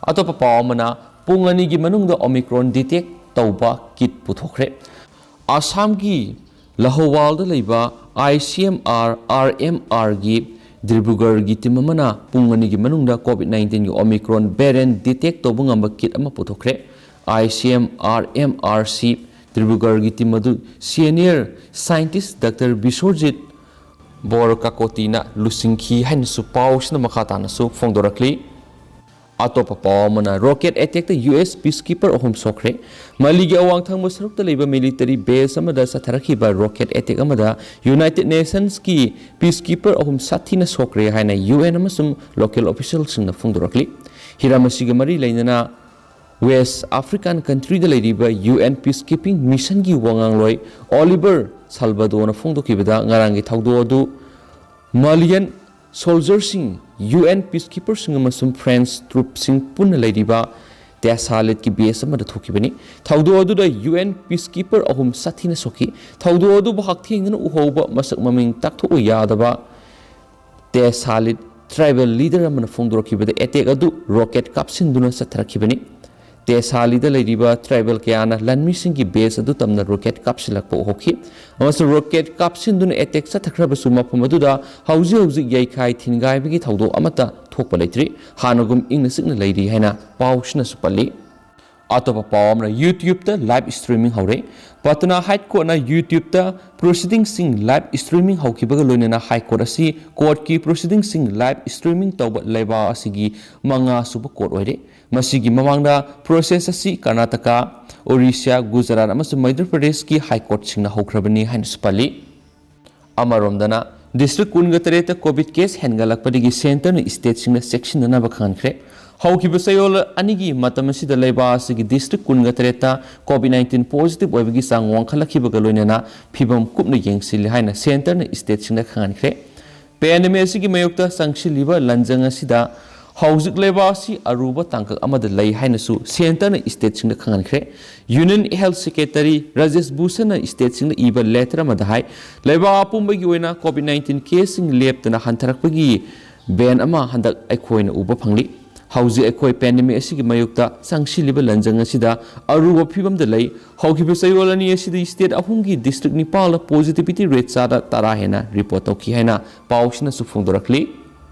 ꯑꯇꯣꯞꯄ ꯄꯥꯎ ꯑꯃꯅ, ꯄꯨꯡ ꯑꯅꯤꯒꯤ ꯃꯅꯨꯡꯗ ꯑꯣꯃꯤꯀ꯭ꯔꯣꯟ ꯗꯤꯇꯦꯛ ꯇꯧꯕ ꯀꯤꯠ ꯄꯨꯊꯣꯛꯈ꯭ꯔꯦ꯫ ꯑꯁꯥꯝꯒꯤ ꯂꯍꯣꯋꯥꯜꯗ ꯂꯩꯕ I C M R R M ꯑꯥꯔꯒꯤ ꯗꯤꯕ꯭ꯔꯨꯒꯔꯒꯤ ꯇꯤꯝ ꯑꯃꯅ ꯄꯨꯡ ꯑꯅꯤꯒꯤ ꯃꯅꯨꯡꯗ ꯀꯣꯚꯤꯗ ꯅꯥꯏꯟꯇꯤꯟꯒꯤ ꯑꯣꯃꯤꯀ꯭ꯔꯣꯟ ꯚꯦꯔꯤꯌꯦꯟꯠ ꯗꯤꯇꯦꯛ ꯇꯧꯕ ꯉꯝꯕ ꯀꯤꯠ ꯑꯃ ꯄꯨꯊꯣꯛꯈ꯭ꯔꯦ꯫ ꯑꯥꯏ C M R M R C ꯗꯤꯕ꯭ꯔꯨꯒꯔꯒꯤ ꯇꯤꯝ ꯑꯗꯨ senior scientist doctor Bishorjit Bor ꯀꯥꯀꯣꯇꯤꯅ ꯂꯨꯆꯤꯡꯈꯤ ꯍꯥꯏꯅꯁꯨ ꯄꯥꯎꯁꯤꯅ ꯃꯈꯥ ꯇꯥꯅꯁꯨ ꯐꯣꯡꯗꯣꯔꯛꯂꯤ꯫ ꯑꯇꯣꯞꯄ ꯄꯥꯎ ꯑꯃꯅ, ꯔꯣꯀꯦꯠ ꯑꯦꯇꯦꯛꯇ ꯌꯨ ꯑꯦꯁ ꯄꯤꯁꯀꯤꯄꯔ ꯑꯍꯨꯝ ꯁꯣꯛꯈ꯭ꯔꯦ꯫ ꯃꯥꯂꯤꯒꯤ ꯑꯋꯥꯡ ꯊꯪꯕ ꯁꯔꯨꯛꯇ ꯂꯩꯕ ꯃꯤꯂꯤꯇꯔꯤ ꯕꯦꯁ ꯑꯃꯗ ꯆꯠꯊꯔꯛꯈꯤꯕ ꯔꯣꯀꯦꯠ ꯑꯦꯇꯦꯛ ꯑꯃꯗ ꯌꯨꯅꯥꯏꯇꯦꯗ ꯅꯦꯁꯟꯁꯀꯤ ꯄꯤꯁꯀꯤꯄꯔ ꯑꯍꯨꯝ ꯁꯥꯊꯤꯅ ꯁꯣꯛꯈ꯭ꯔꯦ ꯍꯥꯏꯅ ꯌꯨ ꯑꯦꯟ ꯑꯃꯁꯨꯡ ꯂꯣꯀꯦꯜ ꯑꯣꯐꯤꯁꯤꯌꯦꯜꯁꯤꯡꯅ ꯐꯣꯡꯗꯣꯔꯛꯂꯤ꯫ ꯍꯤꯔꯝ ꯑꯁꯤꯒ ꯃꯔꯤ ꯂꯩꯅꯅ ꯋꯦꯁ ꯑꯐ꯭ꯔꯤꯀꯥꯟ ꯀꯟꯇ꯭ꯔꯤꯗ ꯂꯩꯔꯤꯕ ꯌꯨ ꯑꯦꯟ ꯄꯤꯁꯀꯤꯄꯤꯡ ꯃꯤꯁꯟꯒꯤ ꯋꯥꯉꯥꯡꯂꯣꯏ ꯑꯣꯂꯤꯚꯔ ꯁꯥꯜꯕꯥꯗꯣꯅ ꯐꯣꯡꯗꯣꯛꯈꯤꯕꯗ, ꯉꯔꯥꯡꯒꯤ ꯊꯧꯗꯣꯛ ꯑꯗꯨ ꯃꯥꯂꯤꯌꯟ ꯁꯣꯜꯖꯔꯁꯤꯡ, ꯌꯨ ꯑꯦꯟ ꯄꯤꯁꯀꯤꯄꯔꯁꯤꯡ ꯑꯃꯁꯨꯡ ꯐ꯭ꯔꯦꯟꯁ ꯇ꯭ꯔꯨꯞꯁꯤꯡ ꯄꯨꯟꯅ ꯂꯩꯔꯤꯕ ꯇꯦꯁꯥꯂꯤꯠꯀꯤ ꯕꯦꯁ ꯑꯃꯗ ꯊꯣꯛꯈꯤꯕꯅꯤ꯫ ꯊꯧꯗꯣꯛ ꯑꯗꯨꯗ ꯌꯨ ꯑꯦꯟ ꯄꯤꯁꯀꯤꯄꯔ ꯑꯍꯨꯝ ꯁꯥꯊꯤꯅ ꯁꯣꯛꯈꯤ꯫ ꯊꯧꯗꯣꯛ ꯑꯗꯨꯕꯨ ꯍꯛꯊꯦꯡꯅꯅ ꯎꯍꯧꯕ ꯃꯁꯛ ꯃꯃꯤꯡ ꯇꯥꯛꯊꯣꯛꯄ ꯌꯥꯗꯕ ꯇꯦꯁꯥꯂꯤꯠ ꯇ꯭ꯔꯥꯏꯕꯦꯜ ꯂꯤꯗꯔ ꯑꯃꯅ ꯐꯣꯡꯗꯣꯔꯛꯈꯤꯕꯗ, ꯑꯦꯇꯦꯛ ꯑꯗꯨ ꯔꯣꯀꯦꯠ ꯀꯥꯞꯁꯤꯟꯗꯨꯅ ꯆꯠꯊꯔꯛꯈꯤꯕꯅꯤ꯫ ꯇꯦꯁꯥꯂꯤꯗ ꯂꯩꯔꯤꯕ ꯇ꯭ꯔꯥꯏꯕꯦꯜ ꯀꯌꯥꯅ ꯂꯥꯟꯃꯤꯁꯤꯡꯒꯤ ꯕꯦꯁ ꯑꯗꯨ ꯇꯝꯅ ꯔꯣꯀꯦꯠ ꯀꯥꯞꯁꯤꯜꯂꯛꯄ ꯎꯍꯧꯈꯤ, ꯑꯃꯁꯨꯡ ꯔꯣꯀꯦꯠ ꯀꯥꯞꯁꯤꯟꯗꯨꯅ ꯑꯦꯇꯦꯛ ꯆꯠꯊꯈ꯭ꯔꯕꯁꯨ, ꯃꯐꯝ ꯑꯗꯨꯗ ꯍꯧꯖꯤꯛ ꯍꯧꯖꯤꯛ ꯌꯩꯈꯥꯏ ꯊꯤꯟꯒꯥꯏꯕꯒꯤ ꯊꯧꯗꯣꯛ ꯑꯃꯠꯇ ꯊꯣꯛꯄ ꯂꯩꯇ꯭ꯔꯤ꯫ ꯍꯥꯟꯅꯒꯨꯝ ꯏꯪꯅ ꯆꯤꯛꯅ ꯂꯩꯔꯤ ꯍꯥꯏꯅ ꯄꯥꯎꯁꯤꯅꯁꯨ ꯄꯜꯂꯤ꯫ ꯑꯇꯣꯞꯄ ꯄꯥꯎ ꯑꯃꯅ, YouTube-ꯇ live streaming ꯍꯧꯔꯦ꯫ ꯄꯇꯅꯥ High Court-ꯅ YouTube-ꯇ proceedings-ꯁꯤꯡ live streaming ꯍꯧꯈꯤꯕꯒ ꯂꯣꯏꯅꯅ High Court ꯑꯁꯤ court-ꯀꯤ proceedings-ꯁꯤꯡ live streaming ꯇꯧꯕ ꯂꯩꯕꯥꯛ ꯑꯁꯤꯒꯤ ꯃꯉꯥ ꯁꯨꯕ court ꯑꯣꯏꯔꯦ꯫ ꯃꯁꯤꯒꯤ ꯃꯃꯥꯡꯗ process ꯑꯁꯤ ꯀꯔꯅꯥꯇꯀꯥ, ꯑꯣꯔꯤꯁꯥ, ꯒꯨꯖꯔꯥꯠ ꯑꯃꯁꯨꯡ ꯃꯙ꯭ꯌ ꯄ꯭ꯔꯗꯦꯁꯀꯤ High Court-ꯁꯤꯡꯅ ꯍꯧꯈ꯭ꯔꯕꯅꯤ ꯍꯥꯏꯅꯁꯨ ꯄꯜꯂꯤ꯫ ꯑꯃꯔꯣꯝꯗꯅ, district ꯀꯨꯟꯒ ꯇꯔꯦꯠꯇ COVID case ꯍꯦꯟꯒꯠꯂꯛꯄꯗꯒꯤ centre-ꯅ state-ꯁꯤꯡꯗ ꯆꯦꯛꯁꯤꯟꯅꯅꯕ ꯈꯪꯍꯟꯈ꯭ꯔꯦ꯫ ꯍꯧꯈꯤꯕ ꯆꯌꯣꯜ ꯑꯅꯤꯒꯤ ꯃꯇꯝ ꯑꯁꯤꯗ ꯂꯩꯕꯥꯛ ꯑꯁꯤꯒꯤ district ꯀꯨꯟꯒ ꯇꯔꯦꯠꯇ COVID nineteen positive ꯑꯣꯏꯕꯒꯤ ꯆꯥꯡ ꯋꯥꯡꯈꯠꯂꯛꯈꯤꯕꯒ ꯂꯣꯏꯅꯅ ꯐꯤꯚꯝ ꯀꯨꯞꯅ ꯌꯦꯡꯁꯤꯜꯂꯤ ꯍꯥꯏꯅ centre-ꯅ state-ꯁꯤꯡꯗ ꯈꯪꯍꯟꯈ꯭ꯔꯦ꯫ Pandemic ꯑꯁꯤꯒꯤ ꯃꯥꯌꯣꯛꯇ ꯆꯪꯁꯤꯜꯂꯤꯕ ꯂꯟꯖꯪ ꯑꯁꯤꯗ ꯍꯧꯖꯤꯛ ꯂꯩꯕꯥꯛ ꯑꯁꯤ ꯑꯔꯨꯕ ꯇꯥꯡꯀꯛ ꯑꯃꯗ ꯂꯩ ꯍꯥꯏꯅꯁꯨ centre-ꯅ state-ꯁꯤꯡꯗ ꯈꯪꯍꯟꯈ꯭ꯔꯦ꯫ Union Health Secretary ꯔꯥꯖꯦꯁ ꯚꯨꯁꯟꯅ state-ꯁꯤꯡꯗ ꯏꯕ letter ꯑꯃꯗ ꯍꯥꯏ, ꯂꯩꯕꯥꯛ ꯑꯄꯨꯝꯕꯒꯤ ꯑꯣꯏꯅ COVID nineteen case-ꯁꯤꯡ ꯂꯦꯞꯇꯅ ꯍꯟꯊꯔꯛꯄꯒꯤ ꯕꯦꯟ ꯑꯃ ꯍꯟꯗꯛ ꯑꯩꯈꯣꯏꯅ ꯎꯕ ꯐꯪꯂꯤ꯫ ꯍꯧꯖꯤꯛ ꯑꯩꯈꯣꯏ pandemic ꯑꯁꯤꯒꯤ ꯃꯥꯌꯣꯛꯇ ꯆꯪꯁꯤꯜꯂꯤꯕ ꯂꯟꯖꯪ ꯑꯁꯤꯗ ꯑꯔꯨꯕ ꯐꯤꯕꯝꯗ ꯂꯩ꯫ ꯍꯧꯈꯤꯕ ꯆꯌꯣꯜ ꯑꯅꯤ ꯑꯁꯤꯗ state ꯑꯍꯨꯝꯒꯤ district ꯅꯤꯄꯥꯜꯗ positivity rate ꯆꯥꯗ ꯇꯔꯥ ꯍꯦꯟꯅ report ꯇꯧꯈꯤ ꯍꯥꯏꯅ ꯄꯥꯎꯁꯤꯅꯁꯨ ꯐꯣꯡꯗꯣꯔꯛꯂꯤ꯫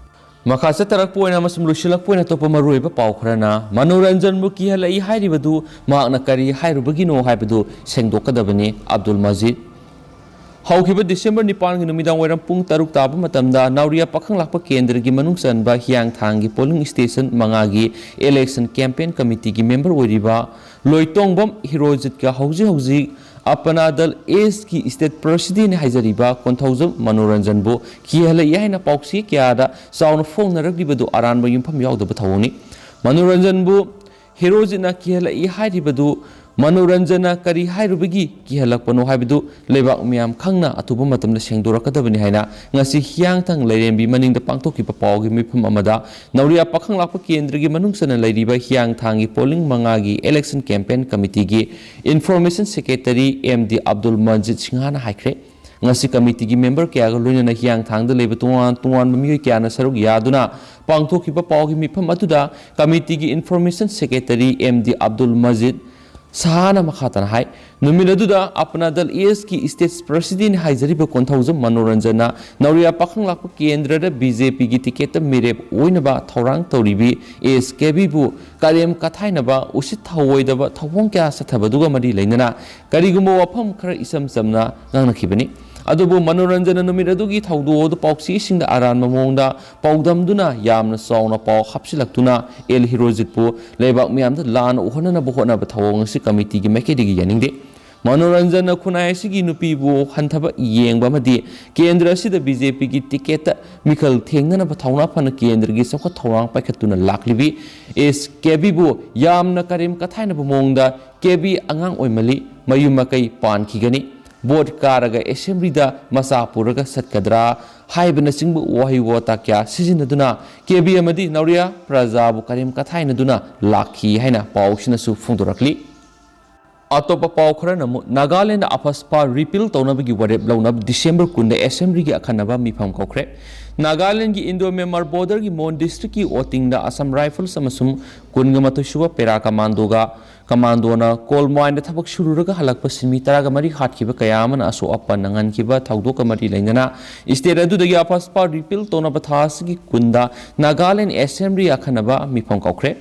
ꯃꯈꯥ ꯆꯠꯊꯔꯛꯄ ꯑꯣꯏꯅ ꯑꯃꯁꯨꯡ ꯂꯣꯏꯁꯤꯜꯂꯛꯄ ꯑꯣꯏꯅ ꯑꯇꯣꯞꯄ ꯃꯔꯨꯑꯣꯏꯕ ꯄꯥꯎ ꯈꯔꯅ, ꯃꯅꯣꯔꯟꯖꯟꯕꯨ ꯀꯤꯍꯜꯂꯛꯏ ꯍꯥꯏꯔꯤꯕꯗꯨ ꯃꯍꯥꯛꯅ ꯀꯔꯤ ꯍꯥꯏꯔꯨꯕꯒꯤꯅꯣ ꯍꯥꯏꯕꯗꯨ ꯁꯦꯡꯗꯣꯛꯀꯗꯕꯅꯤ, ꯑꯕꯗꯨꯜ ꯃꯖꯤꯗ꯫ ꯍꯧꯈꯤꯕ December ꯅꯤꯄꯥꯟꯒꯤ ꯅꯨꯃꯤꯗꯥꯡ ꯋꯥꯏꯔꯝ ꯄꯨꯡ ꯇꯔꯨꯛ ꯇꯥꯕ ꯃꯇꯝꯗ ꯅꯥꯎꯔꯤꯌꯥ ꯄꯥꯈꯪ ꯂꯥꯛꯄ ꯀꯦꯟꯗ꯭ꯔꯒꯤ ꯃꯅꯨꯡ ꯆꯟꯕ ꯍꯤꯌꯥꯡꯊꯥꯡꯒꯤ polling station ꯃꯉꯥꯒꯤ election campaign committeeꯒꯤ member ꯑꯣꯏꯔꯤꯕ ꯂꯣꯏꯇꯣꯡꯕꯝ ꯍꯤꯔꯣꯖꯤꯠꯀ ꯍꯧꯖꯤꯛ ꯍꯧꯖꯤꯛ ꯑꯄꯅꯥ ꯗꯜ ꯑꯦꯁꯀꯤ state president ꯍꯥꯏꯖꯔꯤꯕ ꯀꯣꯟꯊꯧꯖꯝ ꯃꯅꯣꯔꯟꯖꯟꯕꯨ ꯀꯤꯍꯜꯂꯛꯏ ꯍꯥꯏꯅ ꯄꯥꯎꯆꯦ ꯀꯌꯥꯗ ꯆꯥꯎꯅ ꯐꯣꯡꯅꯔꯛꯂꯤꯕꯗꯨ ꯑꯔꯥꯟꯕ ꯌꯨꯝꯐꯝ ꯌꯥꯎꯗꯕ ꯊꯧꯑꯣꯡꯅꯤ꯫ ꯃꯅꯣꯔꯟꯖꯟꯕꯨ ꯍꯤꯔꯣꯖꯤꯠꯅ ꯀꯤꯍꯜꯂꯛꯏ ꯍꯥꯏꯔꯤꯕꯗꯨ ꯃꯅꯣꯔꯟꯖꯟꯅ ꯀꯔꯤ ꯍꯥꯏꯔꯨꯕꯒꯤ ꯀꯤꯍꯜꯂꯛꯄꯅꯣ ꯍꯥꯏꯕꯗꯨ ꯂꯩꯕꯥꯛ ꯃꯤꯌꯥꯝ ꯈꯪꯅ ꯑꯊꯨꯕ ꯃꯇꯝꯗ ꯁꯦꯡꯗꯣꯔꯛꯀꯗꯕꯅꯤ ꯍꯥꯏꯅ ꯉꯁꯤ ꯍꯤꯌꯥꯡꯊꯥꯡ ꯂꯩꯔꯦꯝꯕꯤ ꯃꯅꯤꯡꯗ ꯄꯥꯡꯊꯣꯛꯈꯤꯕ ꯄꯥꯎꯒꯤ ꯃꯤꯐꯝ ꯑꯃꯗ ꯅꯥꯎꯔꯤꯌꯥ ꯄꯥꯈꯪ ꯂꯥꯛꯄ ꯀꯦꯟꯗ꯭ꯔꯒꯤ ꯃꯅꯨꯡ ꯆꯟꯅ ꯂꯩꯔꯤꯕ ꯍꯤꯌꯥꯡꯊꯥꯡꯒꯤ polling ꯃꯉꯥꯒꯤ election campaign committeeꯒꯤ information secretary M D Abdul Majid ꯁꯤꯡꯍꯥꯅ ꯍꯥꯏꯈ꯭ꯔꯦ꯫ ꯉꯁꯤ committeeꯒꯤ member ꯀꯌꯥꯒ ꯂꯣꯏꯅꯅ ꯍꯤꯌꯥꯡꯊꯥꯡꯗ ꯂꯩꯕ ꯇꯣꯉꯥꯟ ꯇꯣꯉꯥꯟꯕ ꯃꯤꯑꯣꯏ ꯀꯌꯥꯅ ꯁꯔꯨꯛ ꯌꯥꯗꯨꯅ ꯄꯥꯡꯊꯣꯛꯈꯤꯕ ꯄꯥꯎꯒꯤ ꯃꯤꯐꯝ ꯑꯗꯨꯗ committeeꯒꯤ information secretary M D Abdul Majid ꯁꯍꯥꯅ ꯃꯈꯥ ꯇꯥꯅ ꯍꯥꯏ, ꯅꯨꯃꯤꯠ ꯑꯗꯨꯗ ꯑꯄꯅꯥ ꯗꯜ ꯑꯦꯁꯀꯤ ꯏꯁꯇꯦꯠ ꯄ꯭ꯔꯁꯤꯗꯦꯟ ꯍꯥꯏꯖꯔꯤꯕ ꯀꯣꯟꯊꯧꯖꯝ ꯃꯅꯣꯔꯟꯖꯟꯅ ꯅꯧꯔꯤꯌꯥ ꯄꯥꯈꯪ ꯂꯥꯛꯄ ꯀꯦꯟꯗ꯭ꯔꯗ ꯕꯤ ꯖꯦ ꯄꯤꯒꯤ ꯇꯤꯀꯦꯠꯇ ꯃꯤꯔꯦꯞ ꯑꯣꯏꯅꯕ ꯊꯧꯔꯥꯡ ꯇꯧꯔꯤꯕꯤ ꯑꯦꯁ ꯀꯦꯕꯤꯕꯨ ꯀꯔꯦꯝ ꯀꯊꯥꯏꯅꯕ, ꯎꯁꯤꯠ ꯊꯑꯣꯏꯗꯕ ꯊꯧꯑꯣꯡ ꯀꯌꯥ ꯆꯠꯊꯕꯗꯨꯒ ꯃꯔꯤ ꯂꯩꯅꯅ ꯀꯔꯤꯒꯨꯝꯕ ꯋꯥꯐꯝ ꯈꯔ ꯏꯆꯝ ꯆꯝꯅ ꯉꯥꯡꯅꯈꯤꯕꯅꯤ꯫ ꯑꯗꯨꯕꯨ ꯃꯅꯣꯔꯟꯖꯟꯅ ꯅꯨꯃꯤꯠ ꯑꯗꯨꯒꯤ ꯊꯧꯗꯣꯛ ꯑꯗꯨ ꯄꯥꯎꯆꯦꯁꯤꯡꯗ ꯑꯔꯥꯟꯕ ꯃꯑꯣꯡꯗ ꯄꯥꯎꯗꯝꯗꯨꯅ ꯌꯥꯝꯅ ꯆꯥꯎꯅ ꯄꯥꯎ ꯍꯥꯞꯆꯤꯜꯂꯛꯇꯨꯅ ꯑꯦꯜ ꯍꯤꯔꯣꯖꯤꯠꯄꯨ ꯂꯩꯕꯥꯛ ꯃꯤꯌꯥꯝꯗ ꯂꯥꯟꯅ ꯎꯍꯟꯅꯅꯕ ꯍꯣꯠꯅꯕ ꯊꯧꯑꯣꯡ ꯑꯁꯤ ꯀꯃꯤꯇꯤꯒꯤ ꯃꯥꯏꯀꯩꯗꯒꯤ ꯌꯥꯅꯤꯡꯗꯦ꯫ ꯃꯅꯣꯔꯟꯖꯟꯅ ꯈꯨꯟꯅꯥꯏ ꯑꯁꯤꯒꯤ ꯅꯨꯄꯤꯕꯨ ꯍꯟꯊꯕ ꯌꯦꯡꯕ ꯑꯃꯗꯤ ꯀꯦꯟꯗ꯭ꯔ ꯑꯁꯤꯗ ꯕꯤ ꯖꯦ ꯄꯤꯒꯤ ꯇꯤꯀꯦꯠꯇ ꯃꯤꯈꯜ ꯊꯦꯡꯅꯅꯕ ꯊꯧꯅꯥ ꯐꯅ ꯀꯦꯟꯗ꯭ꯔꯒꯤ ꯆꯥꯎꯈꯠ ꯊꯧꯔꯥꯡ ꯄꯥꯏꯈꯠꯇꯨꯅ ꯂꯥꯛꯂꯤꯕꯤ ꯑꯦꯁ ꯀꯦꯕꯤꯕꯨ ꯌꯥꯝꯅ ꯀꯔꯦꯝ ꯀꯊꯥꯏꯅꯕ ꯃꯑꯣꯡꯗ, "ꯀꯦꯕꯤ ꯑꯉꯥꯡ ꯑꯣꯏꯃꯜꯂꯤ, ꯃꯌꯨꯝ ꯃꯀꯩ ꯄꯥꯟꯈꯤꯒꯅꯤ, ꯚꯣꯠ ꯀꯥꯔꯒ ꯑꯦꯁꯦꯝꯕ꯭ꯂꯤꯗ ꯃꯆꯥ ꯄꯨꯔꯒ ꯆꯠꯀꯗ꯭ꯔꯥ?" ꯍꯥꯏꯕꯅꯆꯤꯡꯕ ꯋꯥꯍꯩ ꯋꯥꯇꯥ ꯀꯌꯥ ꯁꯤꯖꯤꯟꯅꯗꯨꯅ ꯀꯦꯕꯤ ꯑꯃꯗꯤ ꯅꯧꯔꯤꯌꯥ ꯄ꯭ꯔꯖꯥꯕꯨ ꯀꯔꯦꯝ ꯀꯊꯥꯏꯅꯗꯨꯅ ꯂꯥꯛꯈꯤ ꯍꯥꯏꯅ ꯄꯥꯎꯁꯤꯅꯁꯨ ꯐꯣꯡꯗꯣꯔꯛꯂꯤ꯫ ꯑꯇꯣꯞꯄ ꯄꯥꯎ ꯈꯔꯅ ꯑꯃꯨꯛ ꯅꯥꯒꯥꯂꯦꯟꯗ ꯑꯐꯁꯄꯥ ꯔꯤꯄꯤꯜ ꯇꯧꯅꯕꯒꯤ ꯋꯥꯔꯦꯞ ꯂꯧꯅꯕ ꯗꯤꯁꯦꯝꯕꯔ ꯀꯨꯟꯗ ꯑꯦꯁꯦꯝꯕ꯭ꯂꯤꯒꯤ ꯑꯈꯟꯅꯕ ꯃꯤꯐꯝ ꯀꯧꯈ꯭ꯔꯦ꯫ ꯅꯥꯒꯥꯂꯦꯟꯒꯤ ꯏꯟꯗꯣ ꯃ꯭ꯌꯥꯟꯃꯥꯔ ꯕꯣꯔꯗꯔꯒꯤ ꯃꯣꯟ ꯗꯤꯁꯇ꯭ꯔꯤꯛꯀꯤ ꯑꯣꯇꯤꯡꯗ ꯑꯁꯥꯝ ꯔꯥꯏꯐꯜꯁ ꯑꯃꯁꯨꯡ ꯀꯨꯟꯒ ꯃꯥꯊꯣꯏ ꯁꯨꯕ ꯄꯦꯔꯥ ꯀꯃꯥꯟꯗꯣꯒ ꯀꯃꯥꯟꯗꯣꯅ ꯀꯣꯜ ꯃꯥꯏꯟꯗ ꯊꯕꯛ ꯁꯨꯔꯨꯔꯒ ꯍꯜꯂꯛꯄ ꯁꯤꯟꯃꯤ ꯇꯔꯥꯒ ꯃꯔꯤ ꯍꯥꯠꯈꯤꯕ ꯀꯌꯥ ꯑꯃꯅ ꯑꯁꯣꯛ ꯑꯄꯟ ꯅꯪꯍꯟꯈꯤꯕ ꯊꯧꯗꯣꯛꯀ ꯃꯔꯤ ꯂꯩꯅꯅ ꯏꯁꯇꯦꯠ ꯑꯗꯨꯗꯒꯤ ꯑꯐꯁꯄꯥ ꯔꯤꯄꯤꯜ ꯇꯧꯅꯕ ꯊꯥ ꯑꯁꯤꯒꯤ ꯀꯨꯟꯗ ꯅꯥꯒꯥꯂꯦꯟ ꯑꯦꯁꯦꯝꯕ꯭ꯂꯤ ꯑꯈꯟꯅꯕ ꯃꯤꯐꯝ ꯀꯧꯈ꯭ꯔꯦ꯫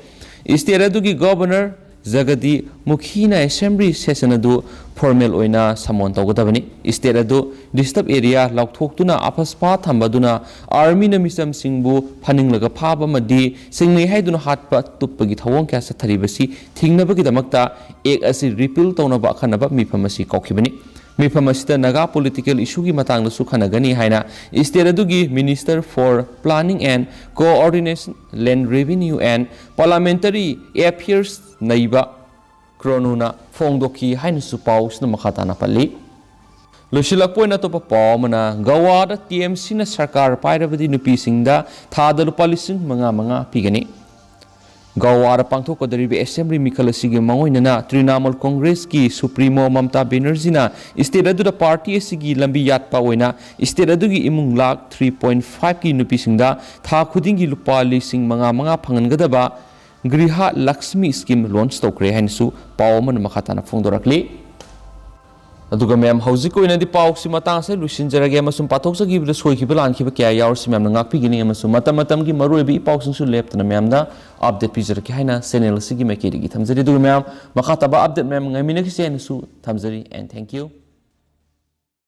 ꯏꯁꯇꯦꯠ ꯑꯗꯨꯒꯤ ꯒꯣꯚꯔꯅꯔ ꯖꯒꯗꯤ ꯃꯨꯈꯤꯅ ꯑꯦꯁꯦꯝꯕ꯭ꯂꯤ ꯁꯦꯁꯟ ꯑꯗꯨ ꯐꯣꯔꯃꯦꯜ ꯑꯣꯏꯅ ꯁꯃꯣꯟ ꯇꯧꯒꯗꯕꯅꯤ꯫ ꯏꯁꯇꯦꯠ ꯑꯗꯨ ꯗꯤꯁꯇꯔꯕ ꯑꯦꯔꯤꯌꯥ ꯂꯥꯎꯊꯣꯛꯇꯨꯅ ꯑꯐꯁꯄꯥ ꯊꯝꯕꯗꯨꯅ ꯑꯥꯔꯃꯤꯅ ꯃꯤꯆꯝꯁꯤꯡꯕꯨ ꯐꯥꯅꯤꯡꯂꯒ ꯐꯥꯕ ꯑꯃꯗꯤ ꯁꯤꯡꯅꯩ ꯍꯥꯏꯗꯨꯅ ꯍꯥꯠꯄ ꯇꯨꯞꯄꯒꯤ ꯊꯧꯑꯣꯡ ꯀꯌꯥ ꯆꯠꯊꯔꯤꯕꯁꯤ ꯊꯤꯡꯅꯕꯒꯤꯗꯃꯛꯇ ꯑꯦꯛ ꯑꯁꯤ ꯔꯤꯄꯤꯜ ꯇꯧꯅꯕ ꯑꯈꯟꯅꯕ ꯃꯤꯐꯝ ꯑꯁꯤ ꯀꯧꯈꯤꯕꯅꯤ꯫ ꯃꯤꯐꯝ ꯑꯁꯤꯗ ꯅꯥꯒꯥ ꯄꯣꯂꯤꯇꯤꯀꯦꯜ ꯏꯁꯨꯒꯤ ꯃꯇꯥꯡꯗꯁꯨ ꯈꯟꯅꯒꯅꯤ ꯍꯥꯏꯅ ꯏꯁꯇꯦꯠ ꯑꯗꯨꯒꯤ Minister for Planning and Coordination, Land Revenue and Parliamentary Affairs ꯅꯩꯕ ꯀ꯭ꯔꯣꯅꯨꯅ ꯐꯣꯡꯗꯣꯛꯈꯤ ꯍꯥꯏꯅꯁꯨ ꯄꯥꯎꯁꯤꯅ ꯃꯈꯥ ꯇꯥꯅ ꯄꯜꯂꯤ꯫ ꯂꯣꯏꯁꯤꯜꯂꯛꯄ ꯑꯣꯏꯅ ꯑꯇꯣꯞꯄ ꯄꯥꯎ ꯑꯃꯅ, ꯒꯋꯥꯗ ꯇꯤ ꯑꯦꯝ ꯁꯤꯅ ꯁꯔꯀꯥꯔ ꯄꯥꯏꯔꯕꯗꯤ ꯅꯨꯄꯤꯁꯤꯡꯗ ꯊꯥꯗ ꯂꯨꯄꯥ ꯂꯤꯁꯤꯡ ꯃꯉꯥ ꯃꯉꯥ ꯄꯤꯒꯅꯤ꯫ ꯒꯋꯥꯗ ꯄꯥꯡꯊꯣꯛꯀꯗꯧꯔꯤꯕ ꯑꯦꯁꯦꯝꯕ꯭ꯂꯤ ꯃꯤꯈꯜ ꯑꯁꯤꯒꯤ ꯃꯥꯡꯑꯣꯏꯅꯅ ꯇ꯭ꯔꯤꯅꯥꯃꯨꯜ ꯀꯣꯡꯒ꯭ꯔꯦꯁꯀꯤ ꯁꯨꯄ꯭ꯔꯤꯃꯣ ꯃꯝꯇꯥ ꯕꯦꯅꯔꯖꯤꯅ ꯏꯁꯇꯦꯠ ꯑꯗꯨꯗ ꯄꯥꯔꯇꯤ ꯑꯁꯤꯒꯤ ꯂꯝꯕꯤ ꯌꯥꯠꯄ ꯑꯣꯏꯅ ꯏꯁꯇꯦꯠ ꯑꯗꯨꯒꯤ ꯏꯃꯨꯡ ꯂꯥꯈ ꯊ꯭ꯔꯤ ꯄꯣꯏꯟ ꯐꯥꯏꯚꯀꯤ ꯅꯨꯄꯤꯁꯤꯡꯗ ꯊꯥ ꯈꯨꯗꯤꯡꯒꯤ ꯂꯨꯄꯥ ꯂꯤꯁꯤꯡ ꯃꯉꯥ ꯃꯉꯥ ꯐꯪꯍꯟꯒꯗꯕ ꯒ꯭ꯔꯤꯍ ꯂꯛꯁꯃꯤ ꯁ꯭ꯀꯤꯝ ꯂꯣꯟꯆ ꯇꯧꯈ꯭ꯔꯦ ꯍꯥꯏꯅꯁꯨ ꯄꯥꯎ ꯑꯃꯅ ꯃꯈꯥ ꯇꯥꯅ ꯐꯣꯡꯗꯣꯔꯛꯂꯤ꯫ ꯑꯗꯨꯒ ꯃꯌꯥꯝ, ꯍꯧꯖꯤꯛꯀꯤ ꯑꯣꯏꯅꯗꯤ ꯄꯥꯎꯁꯤ ꯃꯇꯥꯡ ꯑꯁꯤꯗ ꯂꯣꯏꯁꯤꯟꯖꯔꯒꯦ, ꯑꯃꯁꯨꯡ ꯄꯥꯊꯣꯛꯆꯈꯤꯕꯗ ꯁꯣꯏꯈꯤꯕ ꯂꯥꯟꯈꯤꯕ ꯀꯌꯥ ꯌꯥꯎꯔꯁꯤ ꯃꯌꯥꯝꯅ ꯉꯥꯛꯄꯤꯒꯅꯤ, ꯑꯃꯁꯨꯡ ꯃꯇꯝ ꯃꯇꯝꯒꯤ ꯃꯔꯨꯑꯣꯏꯕ ꯏ ꯄꯥꯎꯁꯤꯡꯁꯨ ꯂꯦꯞꯇꯅ ꯃꯌꯥꯝꯗ ꯑꯞꯗꯦꯠ ꯄꯤꯖꯔꯛꯀꯦ ꯍꯥꯏꯅ ꯆꯦꯅꯦꯜ ꯑꯁꯤꯒꯤ ꯃꯥꯏꯀꯩꯗꯒꯤ ꯊꯝꯖꯔꯤ꯫ ꯑꯗꯨꯒ ꯃꯌꯥꯝ, ꯃꯈꯥ ꯇꯥꯕ ꯑꯞꯗꯦꯠ ꯃꯌꯥꯝ ꯉꯥꯏꯃꯤꯟꯅꯈꯤꯁꯦ ꯍꯥꯏꯅꯁꯨ ꯊꯝꯖꯔꯤ꯫ And thank you.